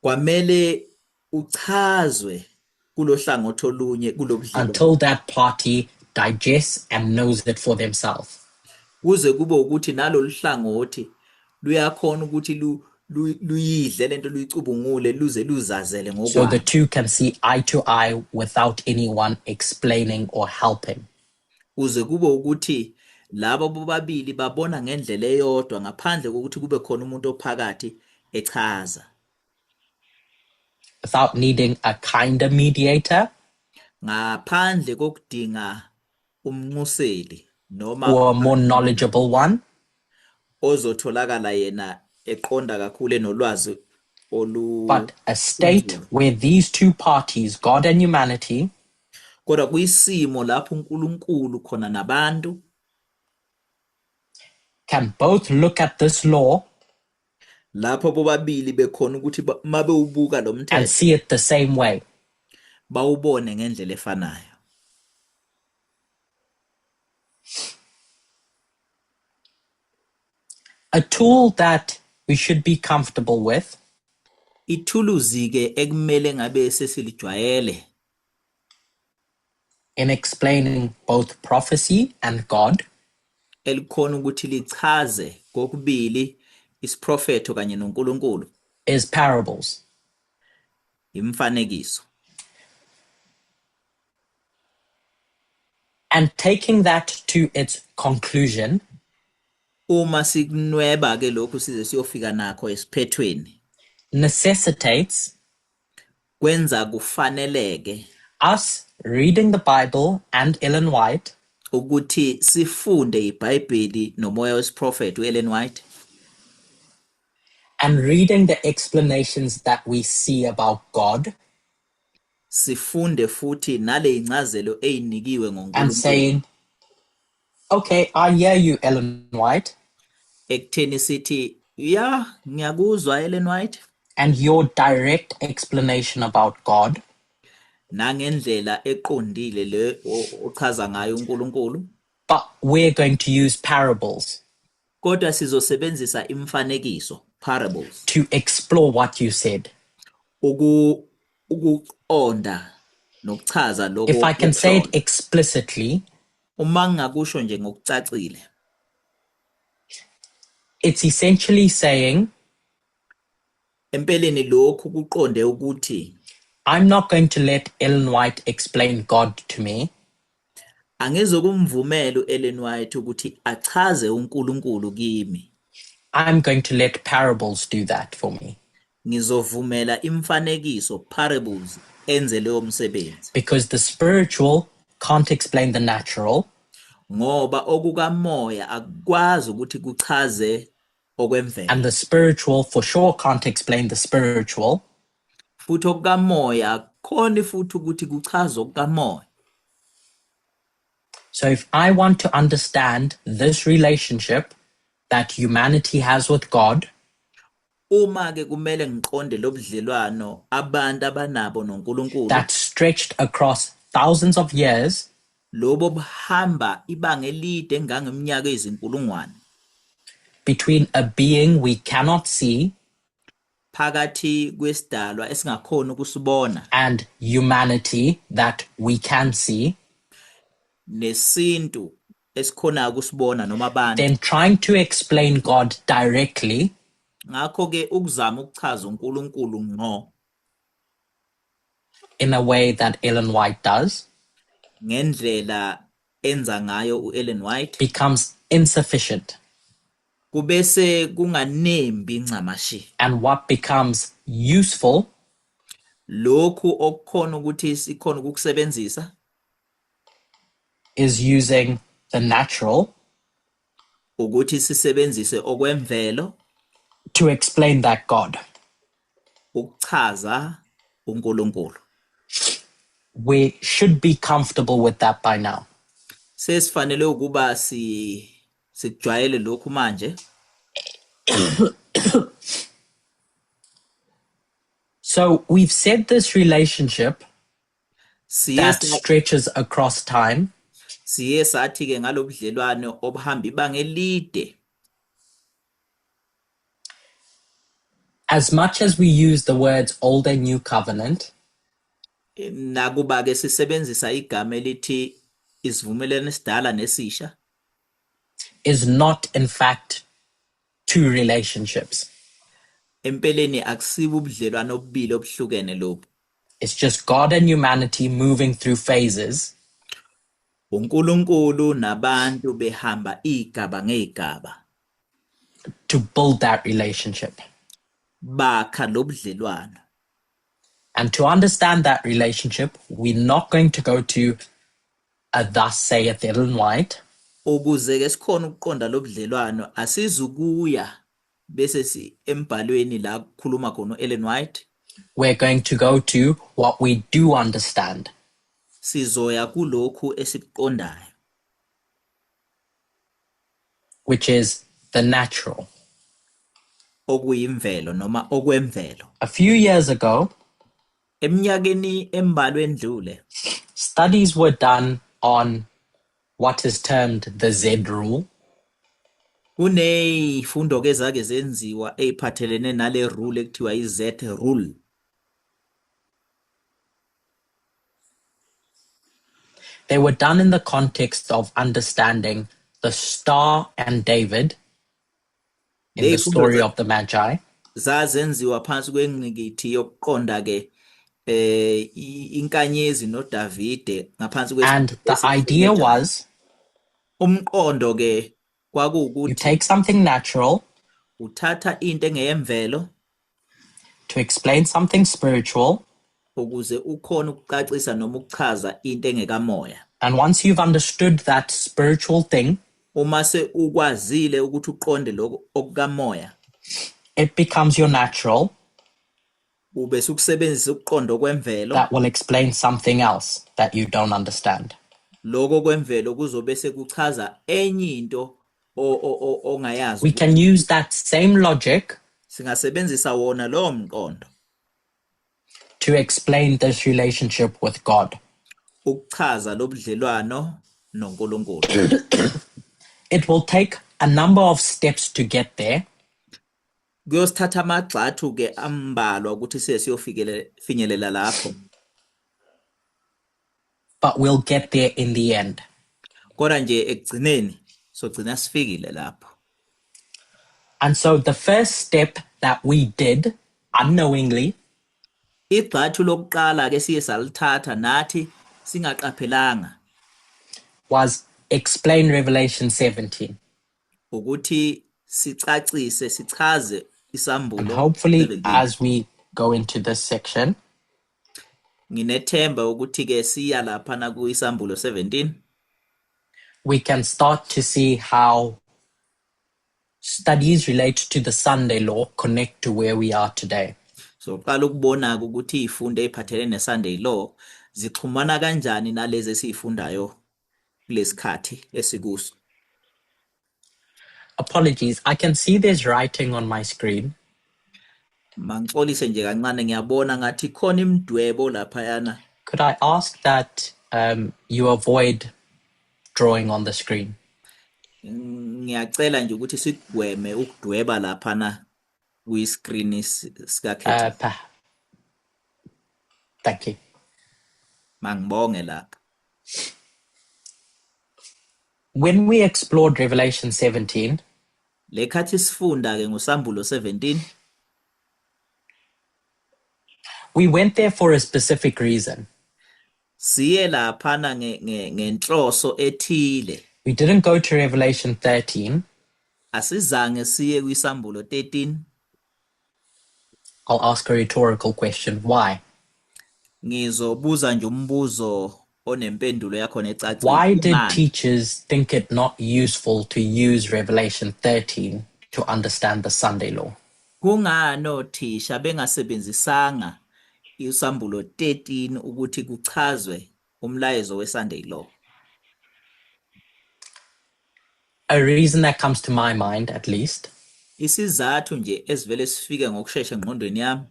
A: kwamele uchazwe kulohlangothi olunye kulobudlelwano
B: until that party digests and knows it for themselves.
A: Kuze kube ukuthi nalolu hlangothi luyakhona ukuthi luyidle lento luyicubungule luze luzazele
B: So
A: ngokwalo
B: the two can see eye to eye without anyone explaining or helping.
A: Kuze kube ukuthi labo bobabili babona ngendlela eyodwa ngaphandle kokuthi kube khona umuntu ophakathi echaza.
B: Without needing a kinder mediator
A: ngaphandle kokudinga umnxuseli noma
B: or a more knowledgeable one,
A: ozotholakala yena eqonda kakhulu enolwazi olu
B: but a state where these two parties, God and humanity,
A: kodwa kuyisimo lapho uNkulunkulu khona nabantu
B: can both look at this law
A: lapho bobabili bekhona ukuthi mabewubuka lo
B: and
A: mthetho
B: see it the same way.
A: Bawubone ngendlela efanayo.
B: A tool that we should be comfortable with
A: Ithuluzi ke ekumele ngabe sesilijwayele
B: in explaining both prophecy and God
A: elikhona ukuthi lichaze kokubili isiprofetho kanye noNkulunkulu
B: is parables.
A: Imfanekiso.
B: And taking that to its conclusion,
A: Uma sikunweba ke lokhu size siyofika nakho esiphethweni,
B: necessitates
A: kwenza kufaneleke
B: us reading the Bible and Ellen White
A: ukuthi sifunde iBhayibheli nomoya wesiprofethi uEllen White
B: and reading the explanations that we see about God
A: sifunde futhi nale incazelo eyinikiwe
B: and
A: ngoNkulunkulu
B: saying, okay, I hear you, Ellen White,
A: ekutheni sithi ya ngiyakuzwa Ellen White
B: and your direct explanation about God,
A: nangendlela eqondile le ochaza ngayo uNkulunkulu,
B: but we're going to use parables
A: kodwa sizosebenzisa imfanekiso, parables,
B: to explore what you said.
A: Ukuqonda nokuchaza lokho.
B: If I can say it explicitly,
A: uma ngingakusho nje ngokucacile,
B: it's essentially saying,
A: empeleni lokhu kuqonde ukuthi
B: I'm not going to let Ellen White explain God to me.
A: Angizokumvumela uEllen White ukuthi achaze uNkulunkulu kimi.
B: I'm going to let parables do that for me.
A: Ngizovumela imfanekiso, parables, enze leyo msebenzi.
B: Because the spiritual can't explain the natural.
A: Ngoba okukamoya akukwazi ukuthi kuchaze okwemvelo.
B: And the spiritual for sure can't explain the spiritual.
A: Futhi okukamoya akukhoni futhi ukuthi kuchaze okukamoya.
B: So if I want to understand this relationship that humanity has with God,
A: uma ke kumele ngiqonde lobudlelwano abantu abanabo noNkulunkulu,
B: that stretched across thousands of years,
A: lobo buhamba ibanga elide engangeminyaka ezinkulungwane,
B: between a being we cannot see
A: phakathi kwesidalwa esingakhona ukusibona
B: and humanity that we can see,
A: nesintu esikhona ukusibona noma abantu,
B: then trying to explain God directly
A: ngakho ke ukuzama ukuchaza uNkulunkulu ngqo
B: in a way that Ellen White does
A: ngendlela enza ngayo uEllen White
B: becomes insufficient.
A: Kubese kunganembi ncamashi.
B: And what becomes useful
A: lokhu okukhona ukuthi sikhona ukukusebenzisa
B: is using the natural
A: ukuthi sisebenzise okwemvelo
B: to explain that God.
A: Ukuchaza uNkulunkulu.
B: We should be comfortable with that by now.
A: Sesifanele ukuba sikujwayele lokhu manje.
B: So we've said this relationship that stretches across time.
A: Siye sathi ke ngalobudlelwano obuhamba ibanga elide.
B: As much as we use the words Old and New Covenant,
A: nakuba ke sisebenzisa igama elithi isivumelwano esidala nesisha,
B: is not in fact two relationships.
A: Empeleni akusibo ubudlelwano obubili obuhlukene lobu.
B: It's just God and humanity moving through phases.
A: uNkulunkulu nabantu behamba igaba ngegaba
B: to build that relationship.
A: Bakha lobudlelwano.
B: And to understand that relationship, we're not going to go to a thus saith Ellen White.
A: Ukuze ke sikhona ukuqonda lobudlelwano asizukuya bese si embhalweni la kukhuluma khona uEllen White.
B: We're going to go to what we do understand.
A: Sizoya kulokhu esikuqondayo,
B: which is the natural.
A: Okuyimvelo noma okwemvelo.
B: A few years ago,
A: eminyakeni embalwa endlule,
B: studies were done on what is termed the Z rule.
A: Kunezifundo ke zake zenziwa eziphathelene nale rule ekuthiwa i-Z rule.
B: They were done in the context of understanding the star and David in the story of the Magi.
A: Zazenziwa phansi kwengqikithi yokuqonda ke inkanyezi noDavide ngaphansi
B: And the idea was
A: umqondo ke
B: you
A: kwakuwukuthi
B: take something natural
A: uthatha into engeyemvelo
B: to explain something spiritual,
A: ukuze ukhone ukucacisa noma ukuchaza into engekamoya.
B: And once you've understood that spiritual thing,
A: uma se ukwazile ukuthi uqonde lokho okukamoya,
B: it becomes your natural
A: ube sukusebenzisa ukuqonda kwemvelo
B: that will explain something else that you don't understand.
A: Lokho kwemvelo kuzobe sekuchaza enye into ongayazi.
B: We can use that same logic
A: singasebenzisa wona lowo mqondo
B: to explain this relationship with God.
A: Ukuchaza lobudlelwano noNkulunkulu.
B: It will take a number of steps to get there.
A: Kuyosithatha amagxathu ke ambalwa ukuthi siye siyofinyelela lapho.
B: But we'll get there in the end.
A: Kodwa nje ekugcineni sogcina sifikile lapho.
B: And so the first step that we did unknowingly
A: igxathu lokuqala ke siye salithatha nathi singaqaphelanga
B: was explain Revelation 17.
A: Ukuthi sicacise sichaze isambulo.
B: And hopefully
A: 17.
B: As we go into this section,
A: nginethemba ukuthi ke siya lapha na kuyisambulo 17,
B: we can start to see how studies related to the Sunday law connect to where we are today.
A: So qala ukubona ukuthi izifundo eziphathelene neSunday law zixhumana kanjani nalezi esizifundayo kulesikhathi esikuso.
B: Apologies, I can see there's writing on my screen.
A: Mangixolise nje kancane, ngiyabona ngathi khona imidwebo laphayana.
B: Could I ask that you avoid drawing on the screen?
A: Ngiyacela nje ukuthi sigweme ukudweba laphana kwi-screen sika Curtis.
B: Thank you.
A: Mangibonge lapha.
B: When we explored Revelation 17,
A: lekhathi sifunda ke ngosambulo 17,
B: we went there for a specific reason.
A: Siye laphana ngenhloso ethile.
B: We didn't go to Revelation 13.
A: Asizange siye kwisambulo 13.
B: I'll ask a rhetorical question. Why?
A: Ngizobuza nje umbuzo onempendulo yakho necacile.
B: Why did
A: Kungani?
B: Teachers think it not useful to use Revelation 13 to understand the Sunday law?
A: Kungani othisha bengasebenzisanga isambulo 13 ukuthi kuchazwe umlayezo weSunday law?
B: A reason that comes to my mind, at least,
A: isizathu nje esivele sifike ngokusheshsha engqondweni yami,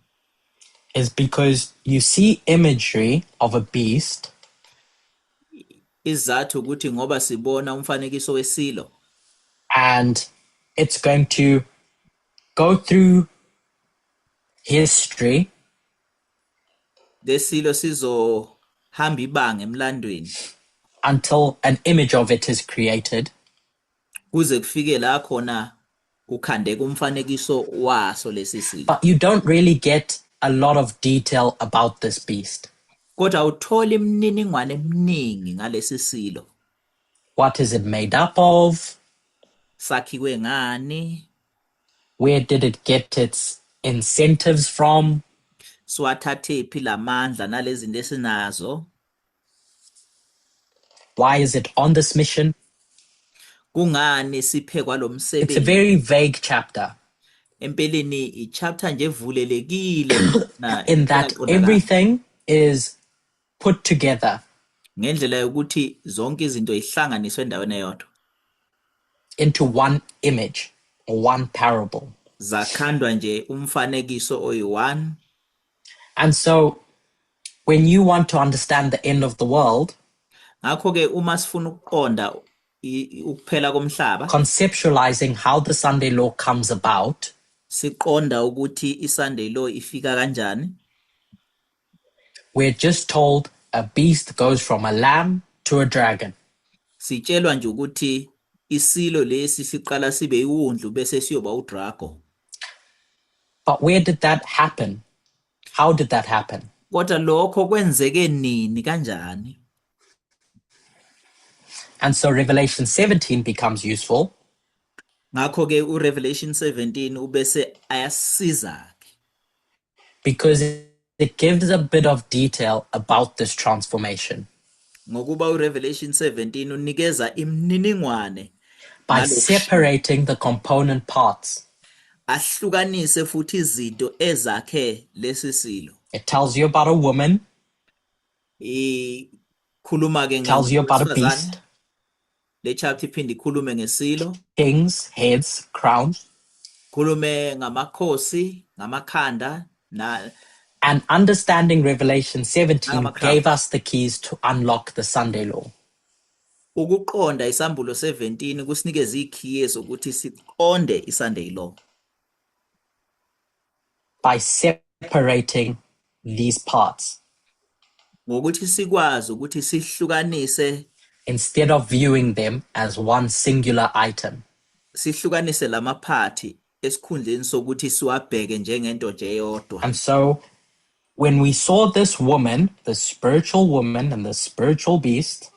B: is because you see imagery of a beast
A: isizathu ukuthi ngoba sibona umfanekiso wesilo,
B: and it's going to go through history
A: lesilo sizohamba ibanga emlandweni
B: until an image of it is created.
A: Kuze kufike la khona kukhandeka umfanekiso waso lesi silo.
B: But you don't really get a lot of detail about this beast.
A: Kodwa awutholi imininingwane eminingi ngalesi silo.
B: What is it made up of?
A: Sakhiwe ngani?
B: Where did it get its incentives from?
A: Siwathathephi lamandla nalezi zinto esinazo?
B: Why is it on this mission?
A: Kungani siphekwa lo
B: It's a
A: msebenzi?
B: Very vague chapter.
A: Empeleni i-chapter nje evulelekile na
B: In that
A: iyaqondakala.
B: Everything is put together
A: ngendlela yokuthi zonke izinto zihlanganiswe endaweni eyodwa
B: into one image or one parable.
A: Zakhandwa nje umfanekiso oyi-one.
B: And so when you want to understand the end of the world,
A: ngakho-ke uma sifuna ukuqonda ukuphela komhlaba,
B: conceptualizing how the Sunday law comes about,
A: siqonda ukuthi iSunday law ifika kanjani,
B: we're just told a beast goes from a lamb to a dragon.
A: Sitshelwa nje ukuthi isilo lesi siqala sibe iwundlu bese siyoba udrago.
B: But where did that happen? How did that happen?
A: Kodwa lokho kwenzeke nini, kanjani?
B: And so Revelation 17 becomes useful
A: Ngakho ke uRevelation 17 ubese ayasiza ke
B: because it gives a bit of detail about this transformation
A: ngokuba uRevelation 17 unikeza imininingwane
B: by
A: ngalokhu
B: separating the component parts.
A: Ahlukanise futhi izinto ezakhe lesi silo.
B: It tells you about a woman,
A: Ikhuluma ke
B: tells you about a
A: ngowesifazane.
B: Beast,
A: Le chapter iphinde ikhulume ngesilo,
B: kings, heads, crowns,
A: khulume ngamakhosi, ngamakhanda na
B: And understanding Revelation 17
A: nangama-crown.
B: Gave us the keys to unlock the Sunday law.
A: Ukuqonda isambulo 17 kusinikeza ikhiye zokuthi siqonde iSunday law.
B: By separating these parts
A: Ngokuthi sikwazi ukuthi sihlukanise
B: instead of viewing them as one singular item.
A: Sihlukanise lamaphathi esikhundleni sokuthi siwabheke njengento nje eyodwa.
B: And so when we saw this woman, the spiritual woman and the spiritual beast,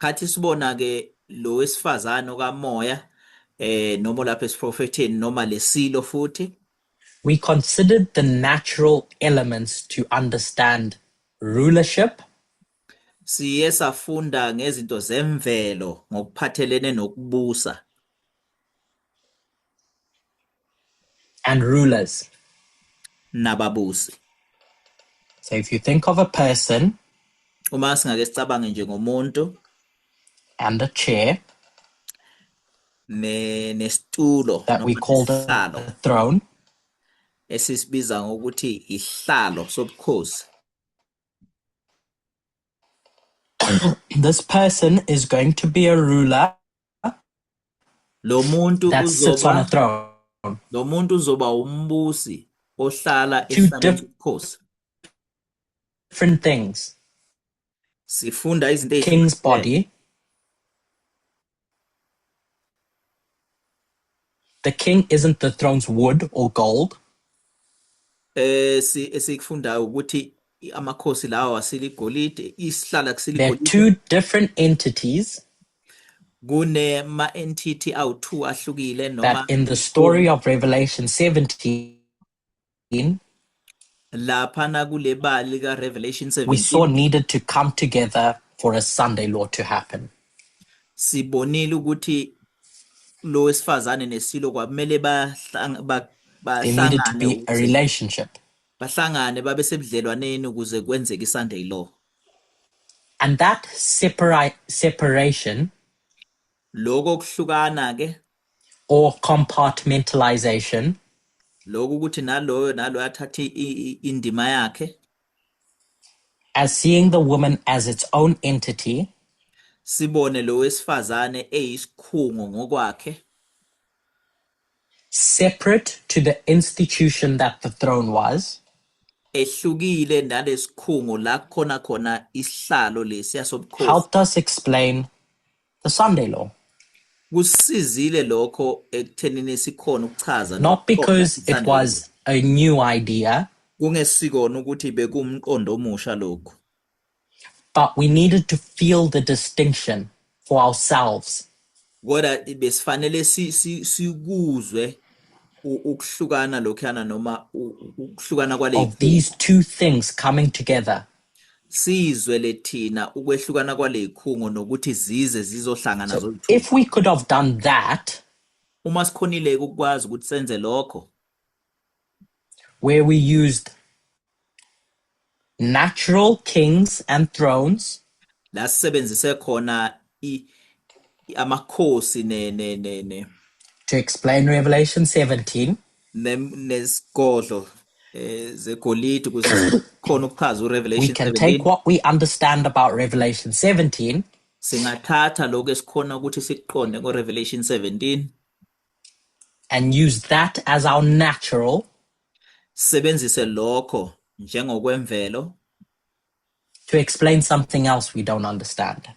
A: Khathi sibona ke lo wesifazane okamoya noma lapha esiprofetheni noma lesilo futhi,
B: we considered the natural elements to understand rulership,
A: siye safunda ngezinto zemvelo ngokuphathelene nokubusa
B: and rulers.
A: Nababusi.
B: So if you think of a person
A: Uma singake sicabange nje ngomuntu
B: and a chair
A: ne nesitulo
B: that we
A: noma
B: call the
A: nesihlalo
B: throne,
A: esisibiza ngokuthi isihlalo sobukhosi,
B: this person is going to be a ruler
A: lo muntu
B: that sits on a
A: uzoba
B: throne.
A: Lo muntu uzoba umbusi ohlala
B: Two
A: esihlalweni sobukhosi.
B: Different things.
A: Sifunda izinto
B: King's
A: ey'hlukene.
B: Body. The king isn't the throne's wood or gold.
A: Si esikufundayo ukuthi amakhosi lawa asiligolide, isihlalo
B: They're
A: akusiligolide.
B: Two different entities
A: Kunema entity awu2 ahlukile noma
B: that in the story of Revelation 17,
A: laphana kule bali lika Revelation
B: we saw
A: 17
B: needed to come together for a Sunday law to happen.
A: Sibonile ukuthi lo wesifazane nesilo kwamele
B: There needed to
A: bahlangane
B: be a
A: ukuze
B: relationship.
A: Bahlangane babe sebudlelwaneni ukuze kwenzeke iSunday law.
B: And that separation
A: Lokho kuhlukana ke
B: or compartmentalization
A: lokho ukuthi naloyo naloyo athathe indima yakhe
B: as seeing the woman as its own entity
A: sibone lo wesifazane eyisikhungo ngokwakhe
B: separate to the institution that the throne was,
A: ehlukile nalesikhungo la khona khona isihlalo lesiya sobukhosi,
B: helped us explain the Sunday law.
A: Kusizile lokho ekuthenini sikhona ukuchaza
B: Not
A: nokuqonda
B: because it
A: iSunday law.
B: Was a new idea,
A: Kungesikona ukuthi bekumqondo omusha lokhu,
B: but we needed to feel the distinction for ourselves.
A: Kodwa besifanele sikuzwe ukuhlukana lokhuyana noma ukuhlukana kwale
B: Of these two things coming together.
A: Sizwe lethina ukwehlukana kwalezikhungo nokuthi zize zizohlangana
B: So
A: zoyi-two.
B: If we could have done that,
A: Uma sikhonile ukwazi ukuthi senze lokho,
B: where we used natural kings and thrones
A: la sisebenzise khona amakhosi ne ne ne ne
B: to explain Revelation 17,
A: nesigodlo zegolide ukuze khona ukuchaza
B: we
A: uRevelation
B: can take
A: 17,
B: what we understand about Revelation 17
A: singathatha lokho esikhona ukuthi sikuqonde ngoRevelation 17
B: and use that as our natural
A: sisebenzise lokho njengokwemvelo
B: to explain something else we don't understand,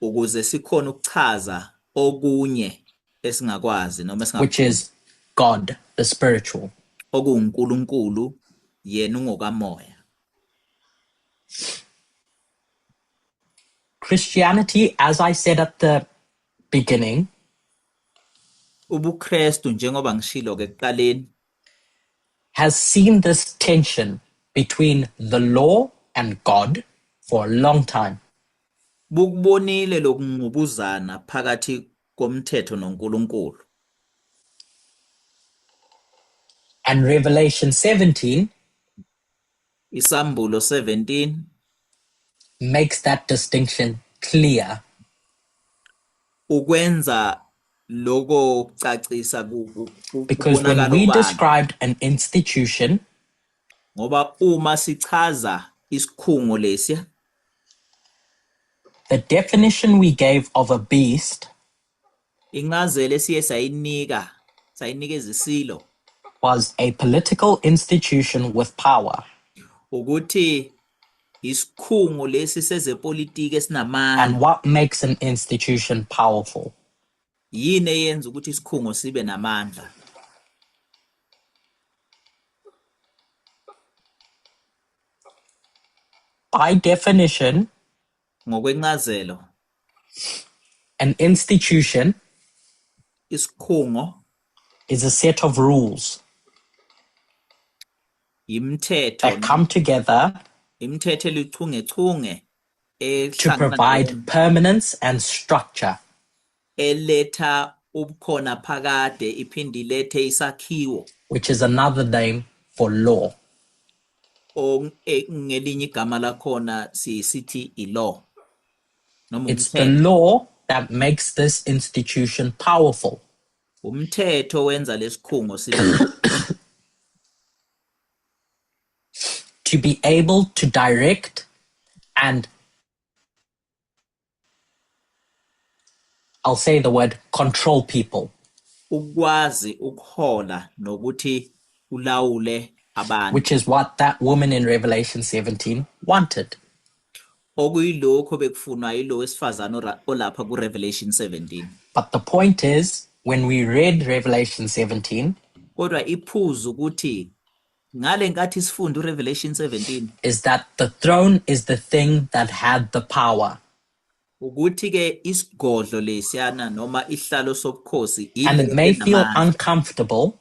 A: ukuze sikhone ukuchaza okunye esingakwazi noma
B: which
A: esingakuqondi,
B: is God, the spiritual.
A: OkuwuNkulunkulu yena ungokamoya.
B: Christianity, as I said at the beginning,
A: UbuKristu njengoba ngishilo ke ekuqaleni
B: has seen this tension between the law and God for a long time.
A: Bukubonile lokungqubuzana phakathi komthetho noNkulunkulu.
B: And Revelation 17
A: Isambulo 17
B: makes that distinction clear.
A: Ukwenza lokho kucacisa
B: Because when
A: kubonakala
B: we
A: obala.
B: Described an institution,
A: Ngoba uma sichaza isikhungo lesiya,
B: the definition we gave of a beast
A: incazelo esiye sayinika sayinikeza isilo
B: was a political institution with power.
A: Ukuthi isikhungo lesi sezepolitiki esinamandla.
B: And what makes an institution powerful?
A: Yini eyenza ukuthi isikhungo sibe namandla?
B: By definition,
A: Ngokwencazelo,
B: an institution
A: isikhungo
B: is a set of rules
A: imithetho
B: that come together
A: imithetho elichungechunge
B: to
A: ehlangana
B: provide
A: ndawonye,
B: permanence and structure.
A: Eletha ubukhona phakade iphinde ilethe isakhiwo,
B: which is another name for law.
A: Ngelinye igama lakhona sisithi i-law noma
B: It's the
A: umthetho.
B: Law that makes this institution powerful.
A: Umthetho wenza lesikhungo sibe
B: To be able to direct and, I'll say the word, control people.
A: Ukwazi ukuhola nokuthi ulawule abantu.
B: Which is what that woman in Revelation 17 wanted.
A: Okuyilokho bekufunwa yilo wesifazane olapha ku-Revelation 17.
B: But the point is, when we read Revelation 17,
A: Kodwa iphuzu ukuthi ngale nkathi sifunda uRevelation 17
B: is that the throne is the thing that had the power.
A: Ukuthi ke isigodlo lesiyana noma isihlalo sobukhosi
B: And it may feel
A: enamandla.
B: Uncomfortable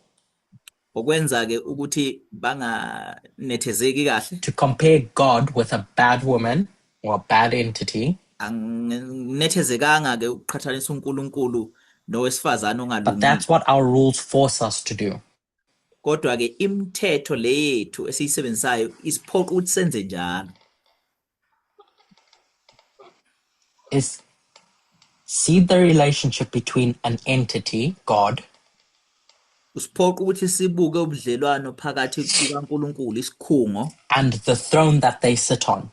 A: Okwenza ke ukuthi banganethezeki kahle
B: to compare God with a bad woman or a bad entity.
A: Anginethezekanga ke ukuqhathanisa uNkulunkulu nowesifazane
B: But
A: ongalungile.
B: That's what our rules force us to do.
A: Kodwa ke imithetho le yethu esiyisebenzisayo isiphoqa ukuthi senze njalo.
B: Is see the relationship between an entity, God,
A: Usiphoqa ukuthi sibuke ubudlelwano phakathi kukaNkulunkulu isikhungo
B: and the throne that they sit on.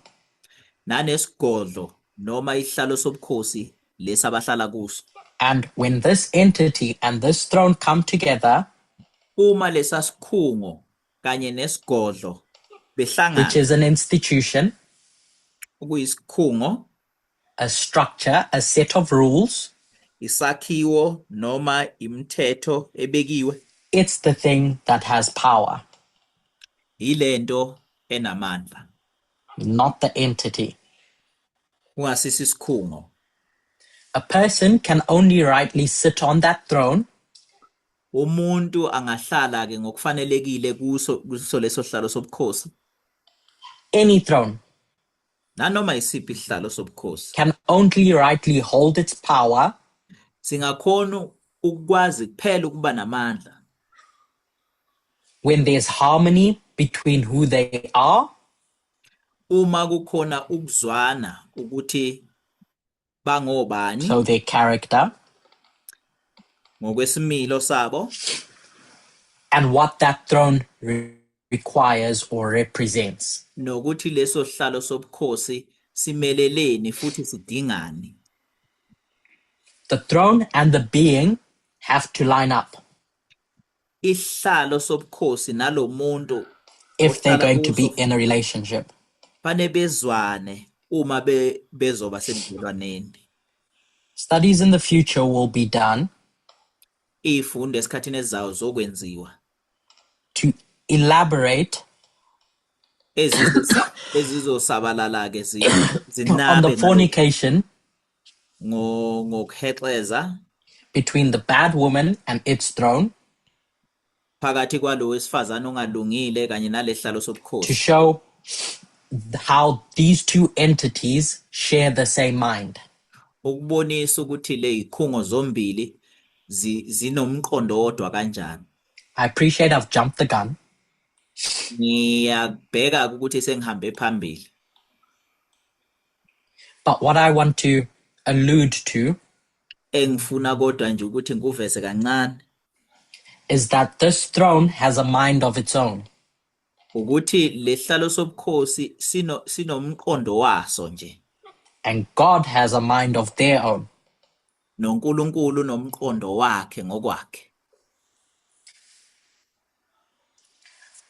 A: Nanesigodlo noma isihlalo sobukhosi lesi abahlala kuso.
B: And when this entity and this throne come together,
A: Uma lesa sikhungo kanye nesigodlo behlangana,
B: which is an institution,
A: okuyisikhungo,
B: a structure, a set of rules,
A: isakhiwo noma imithetho ebekiwe,
B: it's the thing that has power,
A: yilento enamandla,
B: not the entity.
A: Kungasisi isikhungo.
B: A person can only rightly sit on that throne
A: Umuntu angahlala ke ngokufanelekile kuso leso sihlalo sobukhosi,
B: any throne
A: nanoma isiphi isihlalo sobukhosi
B: can only rightly hold its power
A: singakhona ukwazi kuphela ukuba namandla
B: when there's harmony between who they are
A: uma kukhona ukuzwana ukuthi bangobani,
B: so their character,
A: ngokwesimilo sabo,
B: and what that throne requires or represents.
A: Nokuthi leso sihlalo sobukhosi simeleleni futhi sidingani.
B: The throne and the being have to line up
A: Isihlalo sobukhosi nalomuntu
B: if they're
A: ohlala
B: going to be
A: kuso
B: in a relationship.
A: Fanele bezwane uma bezoba sebudlelwaneni.
B: Studies in the future will be done
A: Izifundo esikhathini esizayo zokwenziwa
B: to elaborate
A: Ezizosabalala ke
B: on the
A: zinabe
B: fornication
A: ngokuhexeza
B: between the bad woman and its throne
A: phakathi kwalo wesifazane ongalungile kanye nalesihlalo
B: to
A: sobukhosi
B: show how these two entities share the same mind.
A: Ukubonisa ukuthi lezikhungo zombili zinomqondo wodwa kanjani.
B: I appreciate I've jumped the gun.
A: Ngiyabheka ukuthi sengihambe phambili.
B: But what I want to allude to
A: Engifuna kodwa nje ukuthi ngikuveze kancane
B: is that this throne has a mind of its own.
A: Ukuthi lesihlalo sobukhosi sinomqondo waso nje.
B: And God has a mind of their own.
A: NoNkulunkulu nomqondo wakhe ngokwakhe.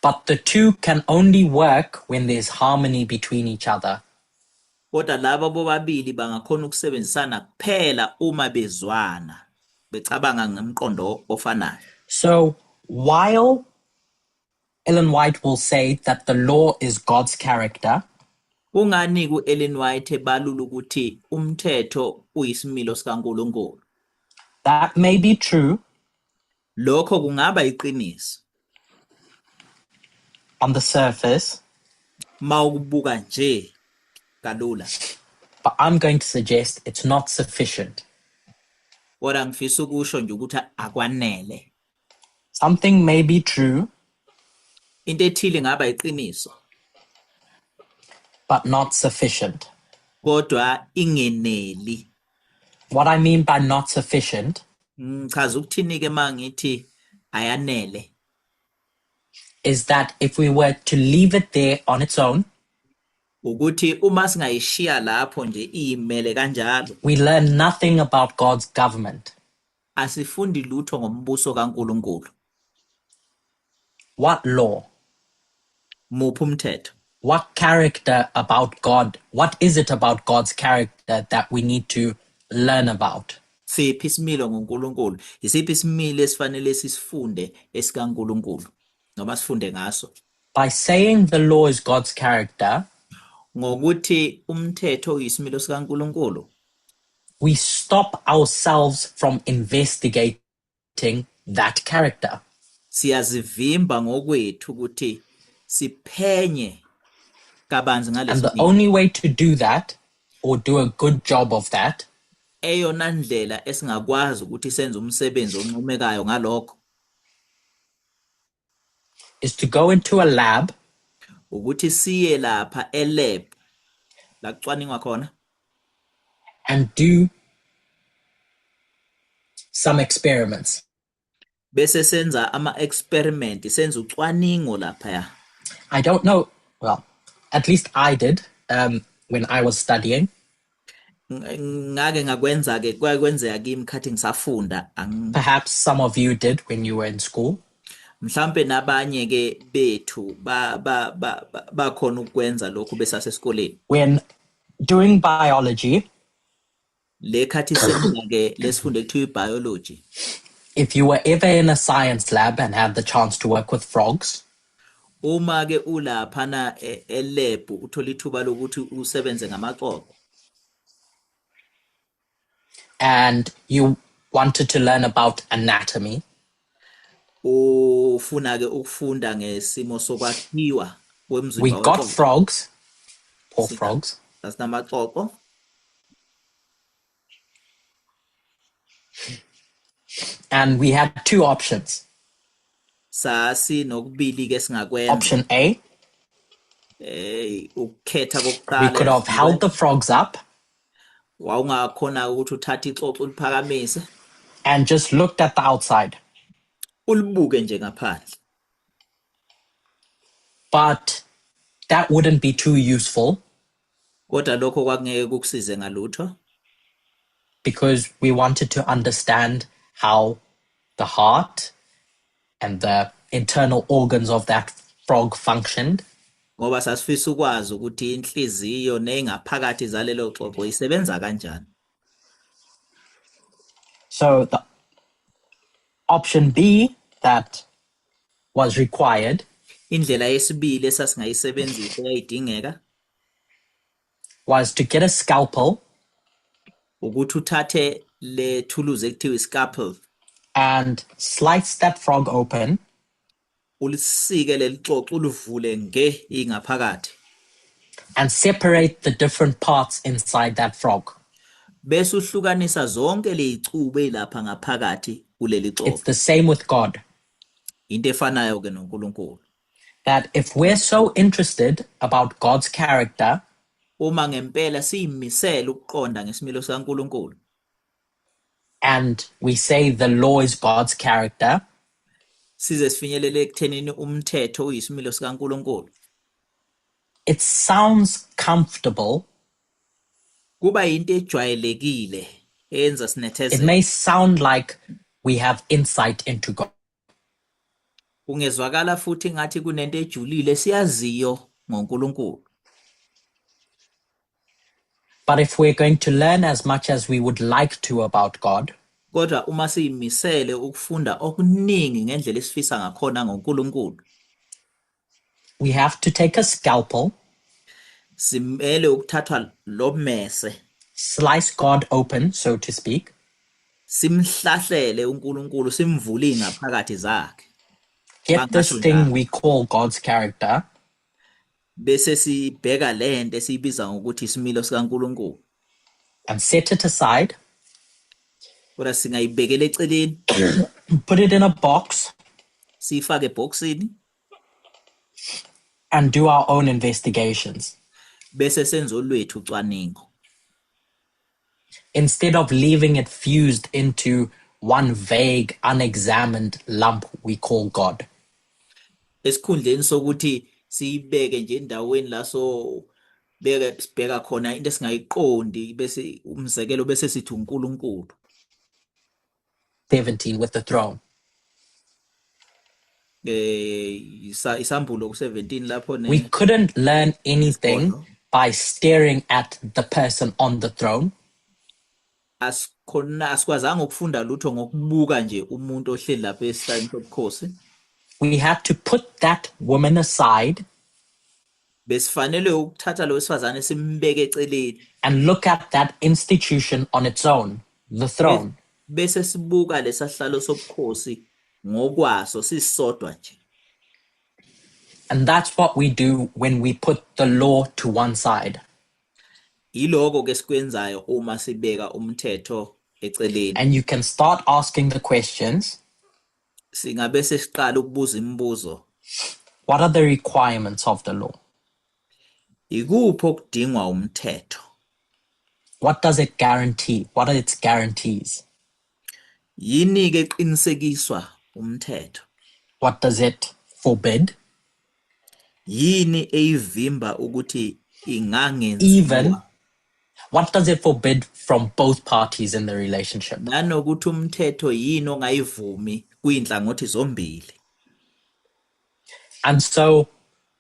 B: But the two can only work when there's harmony between each other.
A: Kodwa laba bobabili bangakhona ukusebenzisana kuphela uma bezwana, becabanga ngomqondo ofanayo.
B: So while Ellen White will say that the law is God's character,
A: Kungani ku-Ellen White ebalula ukuthi umthetho uyisimilo sikaNkulunkulu?
B: That may be true
A: Lokho kungaba iqiniso
B: on the surface,
A: mawukubuka nje kalula.
B: But I'm going to suggest it's not sufficient.
A: Kodwa ngifisa ukusho nje ukuthi akwanele.
B: Something may be true,
A: Into ethile ingaba iqiniso,
B: but not sufficient.
A: Kodwa ingeneli.
B: What I mean by not sufficient
A: Ngichaza ukuthini ke mangithi ayanele?
B: Is that if we were to leave it there on its own,
A: Ukuthi uma singayishiya lapho nje iyimele kanjalo,
B: we learn nothing about God's government.
A: Asifundi lutho ngombuso kaNkulunkulu.
B: What law?
A: Muphi umthetho?
B: What character about God? What is it about God's character that we need to learn about?
A: Siphi isimilo ngoNkulunkulu? Isiphi isimilo esifanele sisifunde esikaNkulunkulu noma sifunde ngaso?
B: By saying the law is God's character,
A: Ngokuthi umthetho uyisimilo sikaNkulunkulu,
B: we stop ourselves from investigating that character.
A: Siyazivimba ngokwethu ukuthi siphenye kabanzi
B: And the
A: ngalesimilo.
B: Only way to do that, or do a good job of that,
A: Eyona ndlela esingakwazi ukuthi senze umsebenzi oncomekayo ngalokho
B: is to go into a lab
A: ukuthi siye lapha e-lab la kucwaningwa khona
B: and do some experiments.
A: Bese senza ama-experiment, senza ucwaningo laphaya.
B: I don't know, well, at least I did when I was studying.
A: Ngake ngakwenza ke, kwake kwenzeka kimi khathi ngisafunda.
B: Perhaps some of you did when you were in school.
A: Mhlambe nabanye ke bethu ba ba ba bakhona ukwenza lokhu besasesikoleni.
B: When doing biology,
A: Le khathi senza ke lesifundo ekuthiwa biology,
B: if you were ever in a science lab and had the chance to work with frogs,
A: uma ke ulaphana e-lab uthola ithuba lokuthi usebenze ngamaxoxo
B: and you wanted to learn about anatomy,
A: ufuna ke ukufunda ngesimo sokwakhiwa
B: we
A: kwemzimba
B: got
A: wexoxo,
B: frogs, poor frogs,
A: sasinamaxoxo,
B: and we had two options.
A: Sasinokubili ke singakwenza.
B: Option A,
A: Ukukhetha
B: we
A: kokuqala,
B: could have held the frogs up
A: wawungakhona ukuthi uthathe ixoxo uliphakamise
B: and just looked at the outside.
A: Ulibuke nje ngaphandle.
B: But that wouldn't be too useful
A: Kodwa lokho kwakungeke kukusize ngalutho
B: because we wanted to understand how the heart and the internal organs of that frog functioned.
A: Ngoba sasifisa ukwazi ukuthi inhliziyo nengaphakathi zalelo xoxo isebenza kanjani.
B: So the option B that was required
A: Indlela yesibili esasingayisebenzisa eyayidingeka
B: was to get a scalpel
A: ukuthi uthathe le thuluzi ekuthiwa i-scalpel
B: and slice that frog open
A: ulisike leli xoxo ulivule nge ingaphakathi
B: and separate the different parts inside that frog.
A: Bese uhlukanisa zonke lezicubu ezilapha ngaphakathi kuleli
B: It's
A: xoxo.
B: The same with God.
A: Into efanayo ke noNkulunkulu.
B: That if we're so interested about God's character,
A: Uma ngempela siyimisele ukuqonda ngesimilo sikaNkulunkulu
B: and we say the law is God's character,
A: size sifinyelele ekuthenini umthetho uyisimilo sikaNkulunkulu,
B: it sounds comfortable.
A: Kuba yinto ejwayelekile eyenza
B: It
A: sinethezeke.
B: May sound like we have insight into God.
A: Kungezwakala futhi ngathi kunento ejulile siyaziyo ngoNkulunkulu.
B: But if we're going to learn as much as we would like to about God,
A: Kodwa uma siyimisele ukufunda okuningi ngendlela esifisa ngakhona ngoNkulunkulu,
B: we have to take a scalpel,
A: simele ukuthathwa lo mese,
B: slice God open, so to speak,
A: simhlahlele uNkulunkulu, simvule ingaphakathi zakhe,
B: get this
A: Bangasho
B: thing
A: njalo.
B: We call God's character,
A: Bese sibheka lento esiyibiza ngokuthi isimilo sikaNkulunkulu,
B: and set it aside,
A: kodwa singayibekela eceleni,
B: put it in a box,
A: siyifake ebhokisini,
B: and do our own investigations
A: bese senza olwethu ucwaningo
B: instead of leaving it fused into one vague, unexamined lump we call God.
A: Esikhundleni sokuthi siyibeke nje endaweni la so beke sibheka khona into esingayiqondi bese umzekelo bese sithi uNkulunkulu.
B: 17 with the throne.
A: Isambulo ku17 lapho
B: We
A: ne
B: couldn't learn anything
A: isigodlo.
B: By staring at the person on the throne.
A: Asikhona asikwazanga ukufunda lutho ngokubuka nje umuntu ohleli lapha esihlalweni sobukhosi.
B: We had to put that woman aside
A: Besifanele ukuthatha lo wesifazane simbeke eceleni
B: and look at that institution on its own, the throne.
A: Bese sibuka lesahlalo sobukhosi ngokwaso sisodwa nje.
B: And that's what we do when we put the law to one side.
A: Yiloko ke sikwenzayo uma sibeka umthetho eceleni.
B: And you can start asking the questions.
A: Singabe sesiqala ukubuza imibuzo.
B: What are the requirements of the law?
A: Ikuphi okudingwa umthetho?
B: What does it guarantee? What are its guarantees?
A: Yini ke eqinisekiswa umthetho?
B: What does it forbid?
A: Yini eyivimba ukuthi ingangenziwa?
B: Even what does it forbid from both parties in the relationship?
A: Nanokuthi umthetho yini ongayivumi kuyinhlangothi zombili.
B: And so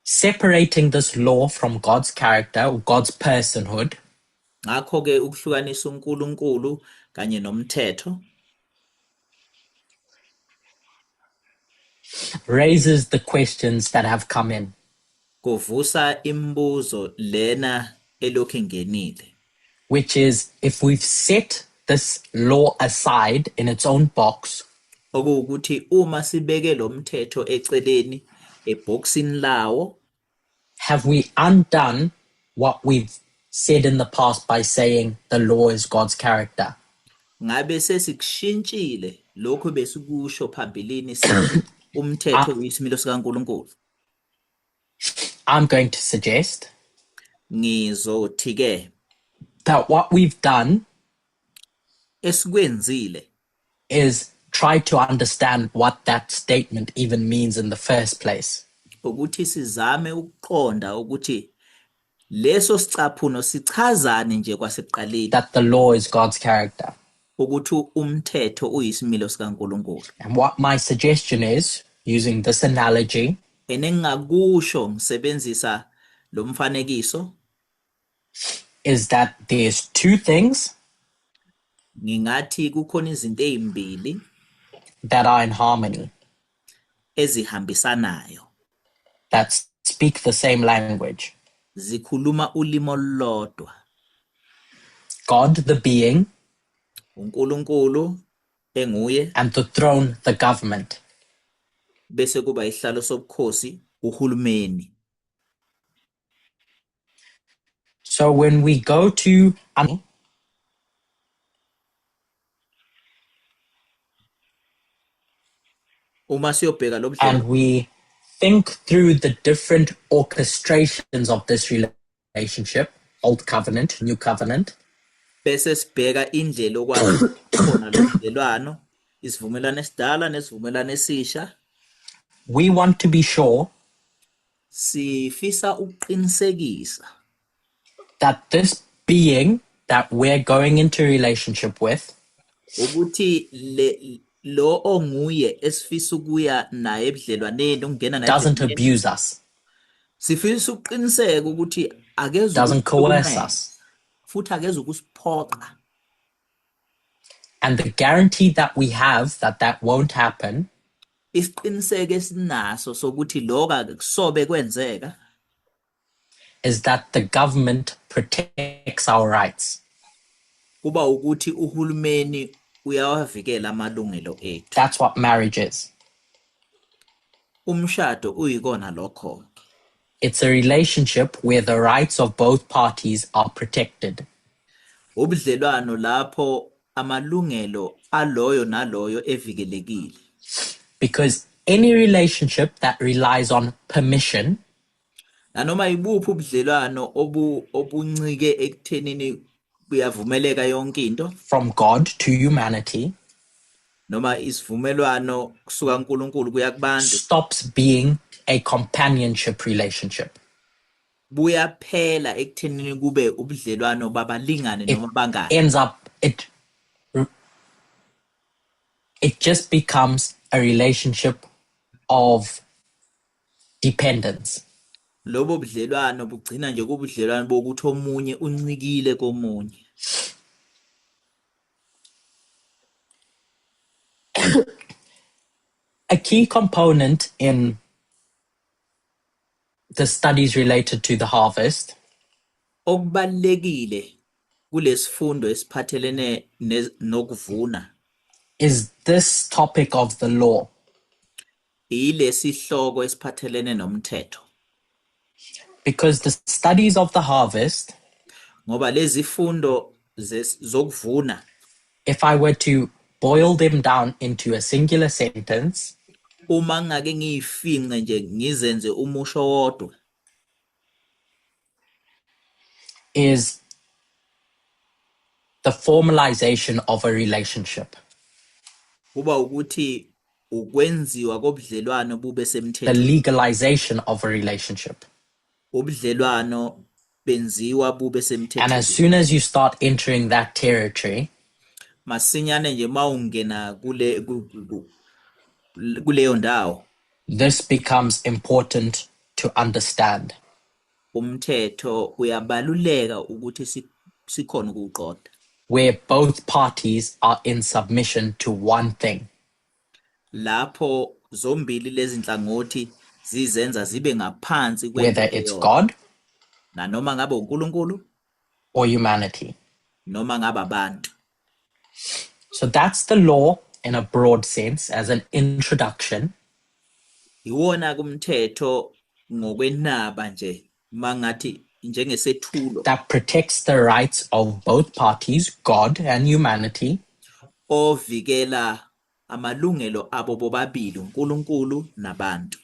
B: separating this law from God's character or God's personhood
A: Ngakho ke ukuhlukanisa uNkulunkulu kanye nomthetho
B: raises the questions that have come in.
A: Kuvusa imibuzo lena elokhu ingenile.
B: Which is, if we've set this law aside in its own box,
A: Okuwukuthi uma sibeke lo mthetho eceleni ebhokisini lawo,
B: have we undone what we've said in the past by saying the law is God's character?
A: Ngabe sesikushintshile lokho besikusho phambilini sithi umthetho uyisimilo sikaNkulunkulu?
B: I'm going to suggest
A: Ngizothi ke
B: that what we've done
A: esikwenzile
B: is try to understand what that statement even means in the first place.
A: Ukuthi sizame ukuqonda ukuthi leso sicaphuno sichazani nje kwasekuqaleni.
B: That the law is God's character.
A: Ukuthi umthetho uyisimilo sikaNkulunkulu.
B: And what my suggestion is, using this analogy,
A: Engingakusho ngisebenzisa lo mfanekiso,
B: is that there's two things
A: ngingathi kukhona izinto ezimbili
B: that are in harmony.
A: Ezihambisanayo.
B: That speak the same language.
A: Zikhuluma ulimi olulodwa.
B: God the being
A: uNkulunkulu enguye
B: and the throne the government.
A: Bese kuba isihlalo sobukhosi uhulumeni.
B: So when we go to
A: Uma siyobheka lo
B: and
A: budlelwano
B: we think through the different orchestrations of this relationship, Old Covenant, New Covenant,
A: bese sibheka indlela okwakho khona lo budlelwano, isivumelwano esidala nesivumelwano esisha,
B: we want to be sure
A: sifisa ukuqinisekisa
B: that this being that we're going into relationship with
A: ukuthi le lo onguye esifisa ukuya naye ebudlelwaneni, ukungena naye
B: doesn't
A: ebudlelwaneni,
B: abuse us,
A: sifisa ukuqiniseka ukuthi akeze
B: doesn't coerce
A: ukusihlukumeza,
B: us.
A: Futhi akeze ukusiphoqa.
B: And the guarantee that we have that that won't happen
A: isiqiniseko esinaso sokuthi lokho akusobe kwenzeka
B: is that the government protects our rights.
A: Kuba ukuthi uhulumeni uyawavikela amalungelo ethu.
B: That's what marriage is.
A: Umshado uyikona lokho.
B: It's a relationship where the rights of both parties are protected.
A: Ubudlelwano lapho amalungelo aloyo naloyo evikelekile.
B: Because any relationship that relies on permission
A: nanoma ibuphi ubudlelwano obu obuncike ekuthenini kuyavumeleka yonke into
B: from God to humanity
A: noma isivumelwano kusuka kuNkulunkulu kuya kubantu
B: stops being a companionship relationship.
A: Buyaphela ekuthenini kube ubudlelwano babalingane
B: It
A: noma bangani.
B: Ends up it just becomes a relationship of dependence.
A: Lobo budlelwano bugcina nje kubudlelwano bokuthi omunye uncikile komunye.
B: A key component in the studies related to the harvest
A: Okubalekile kulesifundo esiphathelene nokuvuna
B: is this topic of the law.
A: Ilesihloko esiphathelene nomthetho.
B: Because the studies of the harvest,
A: ngoba lezi fundo zokuvuna,
B: if I were to boil them down into a singular sentence,
A: uma ngake ngiyifince nje ngizenze umusho wodwa,
B: is the formalization of a relationship.
A: Kuba ukuthi ukwenziwa kobudlelwano bube
B: The
A: semthethweni.
B: Legalization of a relationship.
A: Ubudlelwano benziwa bube
B: And as
A: semthethweni.
B: Soon as you start entering that territory,
A: masinyane nje mawungena kule kuleyo ndawo,
B: this becomes important to understand.
A: Umthetho uyabaluleka ukuthi sikhone ukuwuqonda.
B: Where both parties are in submission to one thing.
A: Lapho zombili lezi nhlangothi zizenza zibe ngaphansi kwento
B: Whether it's
A: eyodwa.
B: God
A: Nanoma ngabe uNkulunkulu
B: or humanity.
A: Noma ngabe abantu.
B: So that's the law in a broad sense as an introduction.
A: Iwona kumthetho ngokwenaba nje mangathi njengesethulo
B: that protects the rights of both parties, God and humanity.
A: Ovikela amalungelo abo bobabili uNkulunkulu nabantu.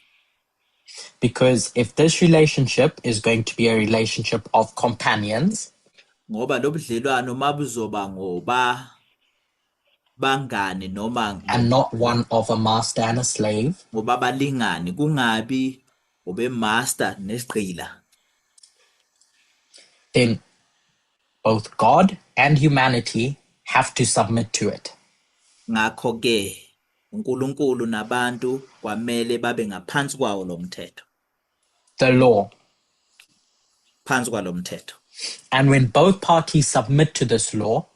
B: Because if this relationship is going to be a relationship of companions,
A: ngoba lo budlelwano mabuzoba ngoba bangani noma
B: and not one of a master and a slave,
A: ngoba balingani kungabi ube master nesigqila,
B: then both God and humanity have to submit to it.
A: Ngakho ke uNkulunkulu nabantu kwamele babe ngaphansi kwawo lo mthetho.
B: The law.
A: Phansi kwalo mthetho.
B: And when both parties submit to this law,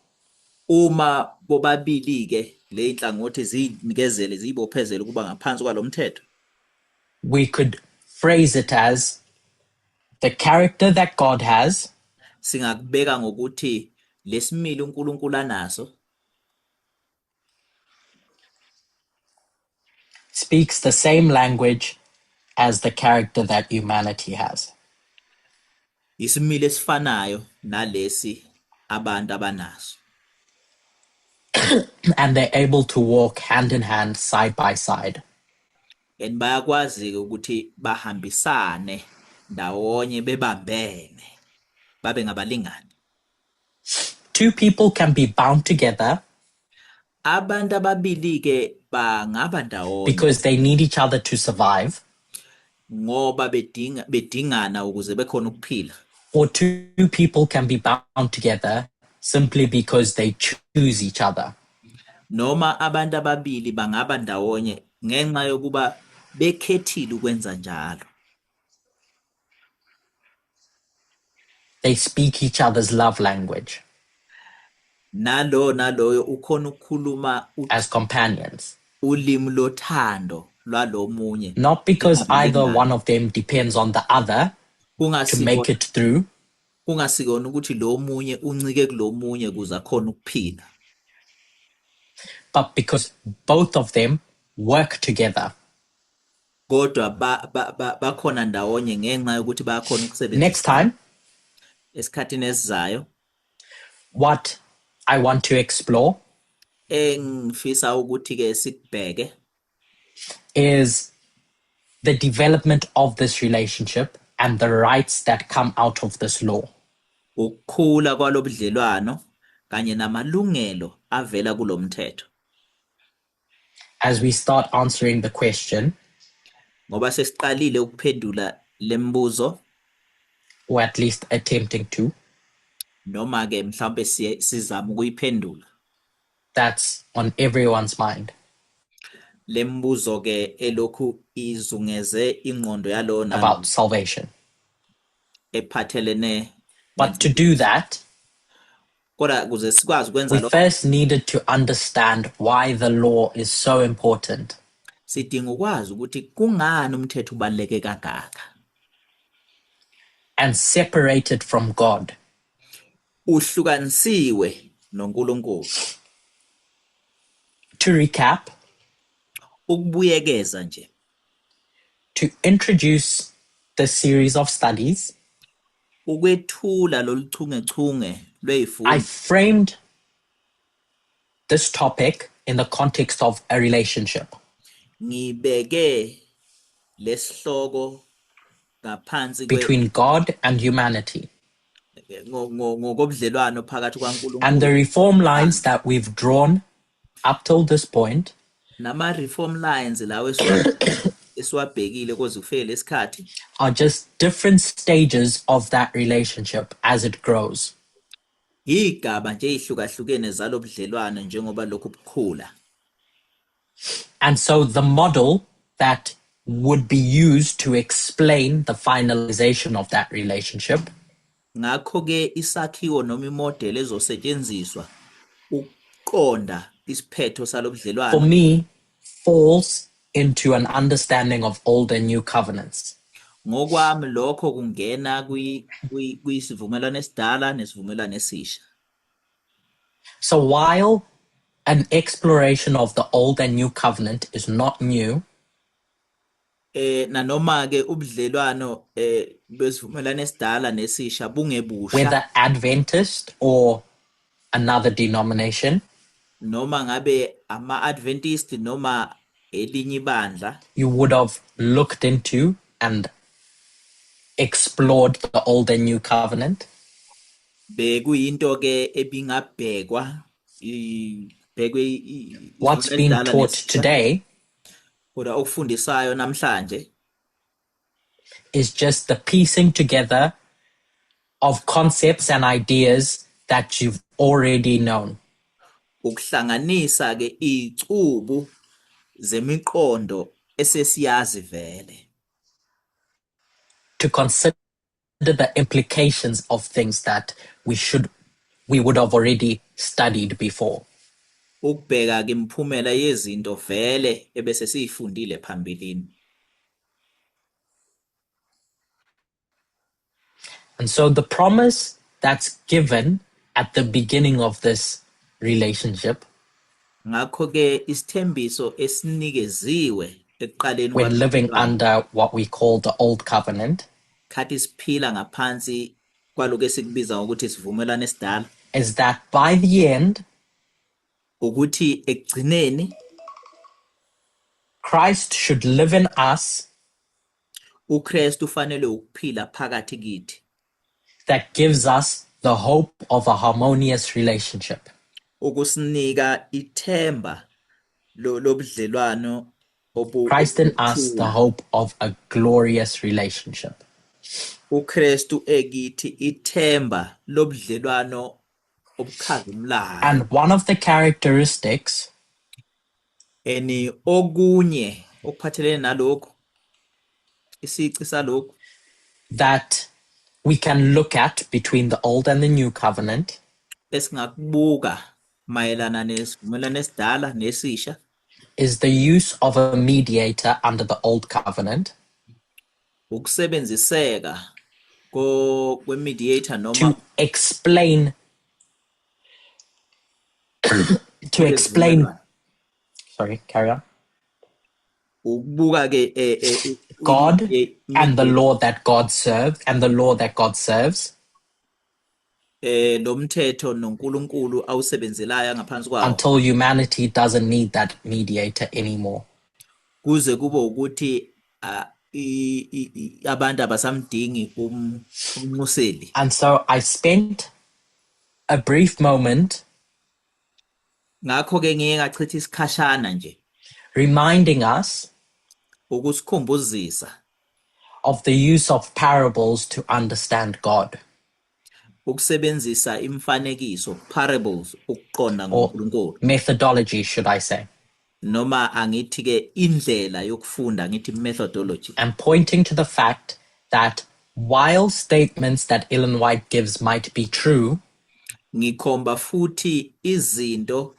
A: uma bobabili ke le inhlangothi zinikezele ziyibophezele kuba ngaphansi kwalo mthetho,
B: we could phrase it as the character that God has
A: Singakubeka ngokuthi lesimilo uNkulunkulu anaso
B: speaks the same language as the character that humanity has.
A: Isimilo esifanayo nalesi abantu abanaso.
B: And they're able to walk hand in hand, side by side.
A: And bayakwazi ukuthi bahambisane ndawonye bebambene babe ngabalingani.
B: Two people can be bound together
A: Abantu ababili ke bangaba ndawonye
B: because they need each other to survive,
A: ngoba bedinga bedingana ukuze bekhona ukuphila,
B: or two people can be bound together simply because they choose each other.
A: Noma abantu ababili bangaba ndawonye ngenxa yokuba bekhethile ukwenza njalo.
B: They speak each other's love language
A: Nalo naloyo ukhona ukukhuluma
B: as companions.
A: Ulimi lothando lwalomunye.
B: Not because either
A: Njengabalingani.
B: One of them depends on the other to make it through,
A: Kungasikona ukuthi lo munye uncike kulomunye ukuze akhone ukuphila,
B: but because both of them work together.
A: Kodwa bakhona ndawonye ngenxa yokuthi bayakhona
B: Next
A: ukusebenzisana.
B: time,
A: Esikhathini esizayo,
B: what I want to explore
A: engifisa ukuthi ke sikubheke
B: is the development of this relationship and the rights that come out of this law.
A: Ukukhula kwalobudlelwano kanye namalungelo avela kulomthetho.
B: As we start answering the question,
A: Ngoba sesiqalile ukuphendula lembuzo,
B: or at least attempting to,
A: noma ke mhlawumbe sizama ukuyiphendula,
B: that's on everyone's mind
A: lembuzo ke elokhu izungeze ingqondo yalona
B: about salvation.
A: Ephathelene
B: But to do that,
A: kodwa ukuze sikwazi ukwenza
B: we
A: lokho,
B: first needed to understand why the law is so important
A: sidinga ukwazi ukuthi kungani umthetho ubaluleke kangaka
B: and separated from God.
A: Uhlukanisiwe noNkulunkulu.
B: To recap,
A: Ukubuyekeza nje,
B: to introduce the series of studies,
A: ukwethula lolu chungechunge
B: I
A: lwezifundo,
B: framed this topic in the context of a relationship
A: ngibeke lesihloko ngaphansi
B: between God and humanity.
A: Ngokobudlelwano phakathi
B: And the
A: kwaNkulunkulu
B: reform lines that we've drawn up till this point
A: nama reform lines lawo esiwabhekile kuze kufike lesikhathi
B: are just different stages of that relationship as it grows.
A: Igaba nje ezihlukahlukene zalobudlelwano njengoba lokhu bukhula.
B: And so the model that would be used to explain the finalization of that relationship
A: Ngakho ke isakhiwo noma imodeli ezosetshenziswa ukuqonda isiphetho salobudlelwano
B: for me falls into an understanding of old and new covenants.
A: Ngokwami lokho kungena kwisivumelwano esidala nesivumelwano esisha.
B: So while an exploration of the old and new covenant is not new,
A: Nanoma ke ubudlelwano besivumelwano esidala nesisha bungebusha,
B: whether Adventist or another denomination,
A: noma ngabe ama-Adventist noma elinye ibandla,
B: you would have looked into and explored the old and new covenant.
A: Bekuyinto ke ebingabhekwa ibhekwe
B: What's being
A: isivumelwano esidala
B: taught
A: nesisha.
B: Today
A: Kodwa okufundisayo namhlanje
B: is just the piecing together of concepts and ideas that you've already known.
A: Ukuhlanganisa ke icubu zemiqondo esesiyazi vele.
B: To consider the implications of things that we would have already studied before.
A: Ukubheka ke imiphumela yezinto vele ebese siyifundile phambilini.
B: And so the promise that's given at the beginning of this relationship,
A: Ngakho ke isithembiso esinikeziwe ekuqaleni
B: when living
A: kwalolu
B: under what we call the old covenant,
A: khathi siphila ngaphansi kwalokho esikubiza ngokuthi isivumelwano esidala,
B: is that by the end,
A: ukuthi ekugcineni
B: Christ should live in us
A: uKristu ufanele ukuphila phakathi kithi,
B: that gives us the hope of a harmonious relationship.
A: Ukusinika ithemba lobudlelwano
B: Christ in us, the
A: obuthula.
B: Hope of a glorious relationship.
A: uKristu ekithi ithemba lobudlelwano obukhazimulayo.
B: And one of the characteristics
A: Eni okunye okuphathelene nalokhu isici salokhu
B: that we can look at between the old and the new covenant
A: esingakubuka mayelana nesivumelwano esidala nesisha
B: is the use of a mediator under the old covenant
A: ukusebenziseka kwe-mediator noma
B: to explain
A: kulesivumelwano.
B: Sorry, carry on.
A: Ukubuka ke
B: God and the
A: mediator
B: law that God served and the law that God serves
A: lo mthetho noNkulunkulu awusebenzelayo ngaphansi kwawo
B: until humanity doesn't need that mediator anymore.
A: Kuze kube ukuthi abantu abasamdingi umnxuseli.
B: And so I spent a brief moment
A: Ngakho ke ngiye ngachitha isikhashana nje
B: reminding us
A: ukusikhumbuzisa
B: of the use of parables to understand God
A: ukusebenzisa imfanekiso, parables, ukuqonda
B: or
A: ngoNkulunkulu
B: methodology, should I say,
A: noma angithi ke indlela yokufunda, ngithi methodology,
B: and pointing to the fact that while statements that Ellen White gives might be true,
A: ngikhomba futhi izinto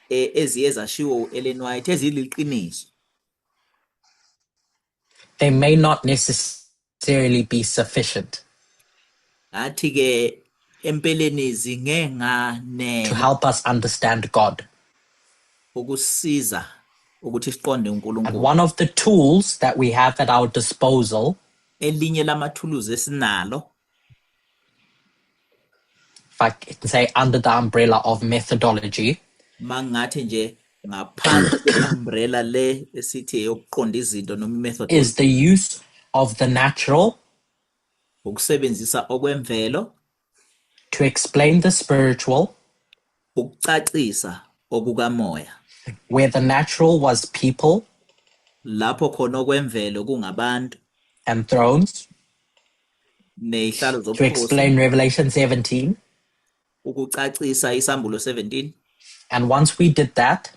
A: eziye zashiwo uEllen White eziliqiniso,
B: they may not necessarily be sufficient
A: ngathi ke empeleni
B: to
A: zingenganele
B: help us understand God.
A: Ukusiza ukuthi siqonde
B: And
A: uNkulunkulu.
B: One of the tools that we have at our disposal,
A: Elinye lamathuluzi esinalo,
B: if I can say under the umbrella of methodology,
A: mangathi nje ngaphansi kwe-umbrella le esithi eyokuqonda izinto noma i-methodology,
B: is the use of the natural
A: ukusebenzisa okwemvelo
B: to explain the spiritual,
A: ukucacisa okukamoya,
B: where the natural was people
A: lapho khona okwemvelo kungabantu
B: and thrones,
A: nezihlalo
B: to
A: zobukhosi,
B: explain Revelation 17.
A: Ukucacisa isambulo 17.
B: And once we did that,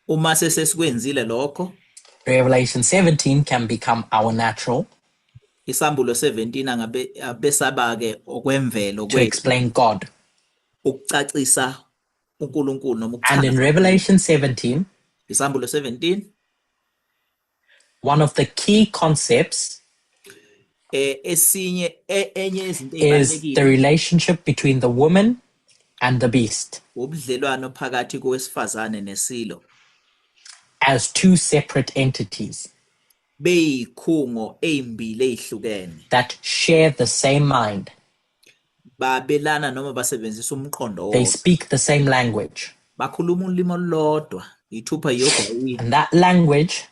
A: Uma sesesikwenzile lokho,
B: Revelation 17 can become our natural
A: isambulo 17 angabe abesaba ke okwemvelo
B: to
A: kwethu
B: explain God.
A: Ukucacisa uNkulunkulu noma
B: And in
A: ukuchaza.
B: Revelation 17,
A: Isambulo 17,
B: one of the key concepts
A: esinye enye yezinto
B: is the
A: ezibalulekile
B: relationship between the woman and the beast
A: ubudlelwano phakathi kowesifazane nesilo
B: as two separate entities
A: beyikhungo ezimbili ezihlukene
B: that share the same mind.
A: Babelana noma basebenzisa umqondo
B: They
A: owodwa.
B: Speak the same language.
A: Bakhuluma ulimi olulodwa, ithupha yogwayini.
B: And that language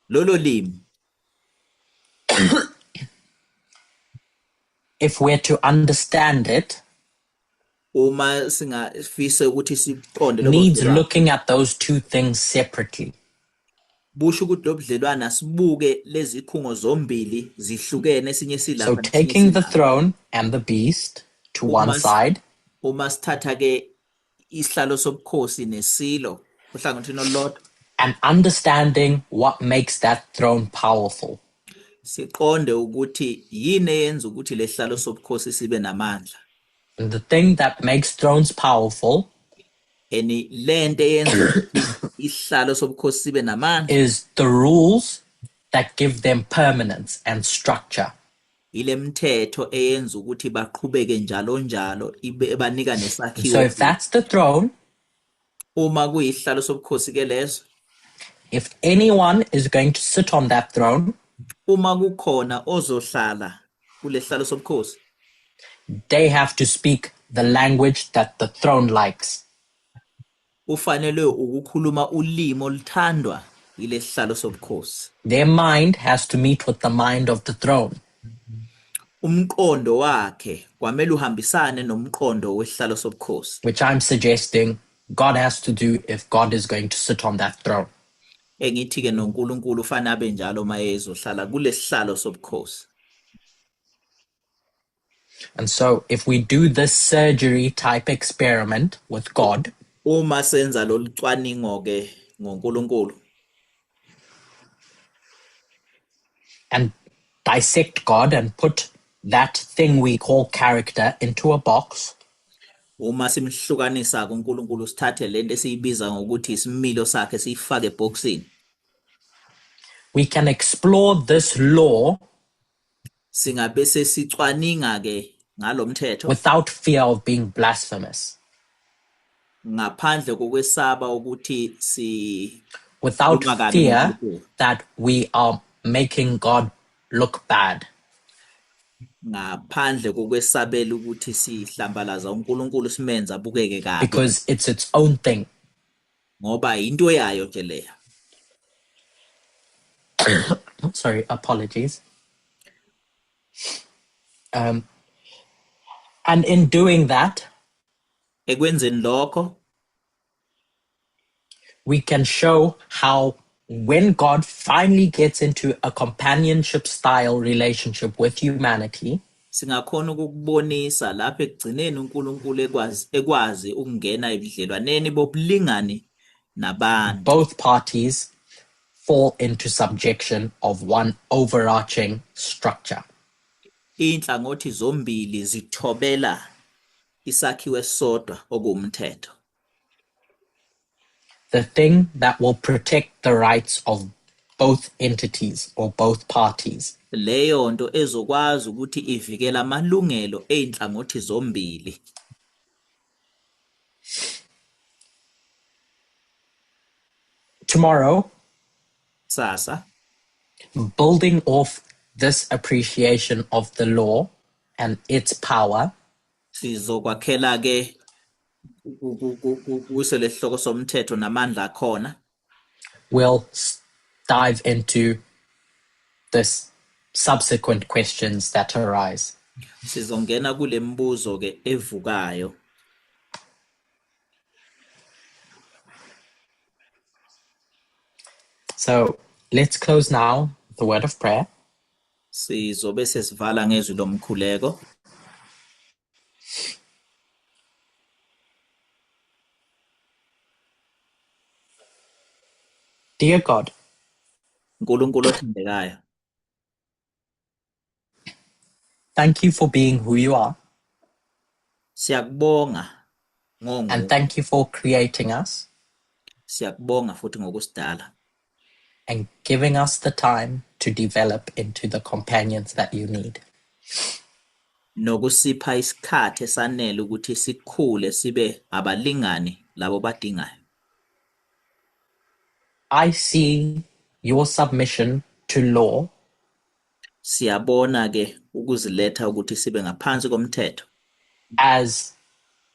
A: Lolo limi,
B: if we're to understand it,
A: uma singafise ukuthi siqonde lobo
B: needs
A: budlelwano,
B: looking at those two things separately.
A: Busho ukuthi lo budlelwano asibuke lezi khungo zombili zihlukene, esinye
B: So
A: silapha nesinye
B: taking the
A: silapha.
B: Throne and the beast to one
A: Uma
B: side
A: uma sithatha ke isihlalo sobukhosi nesilo ohlangothini olulodwa,
B: and understanding what makes that throne powerful.
A: Siqonde ukuthi yini eyenza ukuthi lesihlalo sobukhosi sibe namandla.
B: And the thing that makes thrones powerful
A: Eni lento eyenza ukuthi isihlalo sobukhosi sibe namandla
B: is the rules that give them permanence and structure.
A: Ilemthetho eyenza ukuthi baqhubeke njalo njalo ibe ebanika
B: And so
A: nesakhiwo
B: if that's the throne,
A: uma kuyisihlalo sobukhosi ke leso,
B: if anyone is going to sit on that throne,
A: uma kukhona ozohlala kulesihlalo sobukhosi,
B: they have to speak the language that the throne likes.
A: Ufanele ukukhuluma ulimi oluthandwa yilesihlalo sobukhosi.
B: Their mind has to meet with the mind of the throne.
A: Umqondo wakhe kwamele uhambisane nomqondo wesihlalo sobukhosi.
B: Which I'm suggesting God has to do if God is going to sit on that throne.
A: Engithi ke noNkulunkulu ufana abe njalo uma ezohlala kulesihlalo sobukhosi.
B: And so if we do this surgery type experiment with God,
A: uma senza lolu cwaningo ke ngoNkulunkulu,
B: and dissect God and put that thing we call character into a box,
A: uma simhlukanisa kuNkulunkulu sithathe lento esiyibiza ngokuthi isimilo sakhe siyifake eboxini,
B: we can explore this law
A: singabe sesicwaninga ke ngalomthetho
B: without fear of being blasphemous,
A: ngaphandle kokwesaba ukuthi si
B: without fear that we are making God look bad,
A: ngaphandle kokwesabela ukuthi sihlambalaza uNkulunkulu simenza abukeke kabi,
B: because it's its own thing.
A: Ngoba into yayo nje leya.
B: Sorry, apologies. And in doing that,
A: ekwenzeni lokho,
B: we can show how when God finally gets into a companionship style relationship with humanity,
A: singakhona ukubonisa lapho ekugcineni uNkulunkulu ekwazi ukungena ebudlelwaneni bobulingani nabantu,
B: both parties fall into subjection of one overarching structure.
A: Inhlangothi zombili zithobela isakhiwo esisodwa okuwumthetho.
B: The thing that will protect the rights of both entities or both parties.
A: Leyo nto ezokwazi ukuthi ivikele amalungelo einhlangothi zombili.
B: Tomorrow,
A: sasa,
B: building off this appreciation of the law and its power,
A: sizokwakhela ke kuso lesihloko somthetho namandla akhona,
B: we'll dive into this subsequent questions that arise.
A: Sizongena kule mibuzo ke evukayo.
B: So let's close now the word of prayer.
A: Sizobe sesivala ngezwi lomkhuleko.
B: Dear God,
A: uNkulunkulu othandekayo,
B: thank you for being who you are.
A: Siyakubonga ngongu.
B: And thank you for creating us.
A: Siyakubonga futhi ngokusidala.
B: And giving us the time to develop into the companions that you need.
A: Nokusipha isikhathi esanele ukuthi sikhule sibe abalingani labo badingayo.
B: I see your submission to law.
A: Siyabona ke ukuziletha ukuthi sibe ngaphansi komthetho.
B: As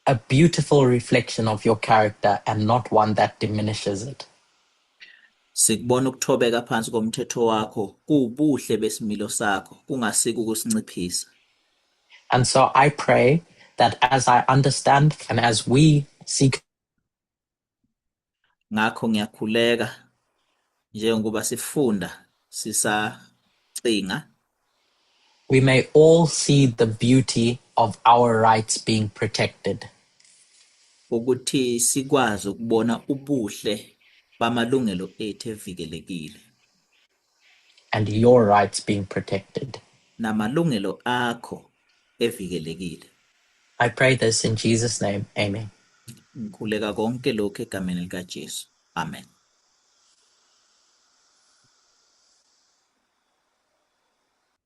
B: a beautiful reflection of your character and not one that diminishes it.
A: Sikubona ukuthobeka phansi komthetho wakho kubuhle besimilo sakho kungasiki ukusinciphisa.
B: And so I pray that as I understand and as we seek,
A: ngakho ngiyakhuleka njengoba sifunda sisacinga,
B: we may all see the beauty of our rights being protected.
A: Ukuthi sikwazi ukubona ubuhle bamalungelo ethu evikelekile.
B: And your rights being protected.
A: Namalungelo akho evikelekile.
B: I pray this in Jesus' name. Amen.
A: Ngikhuleka konke lokhu egameni likaJesu. Amen.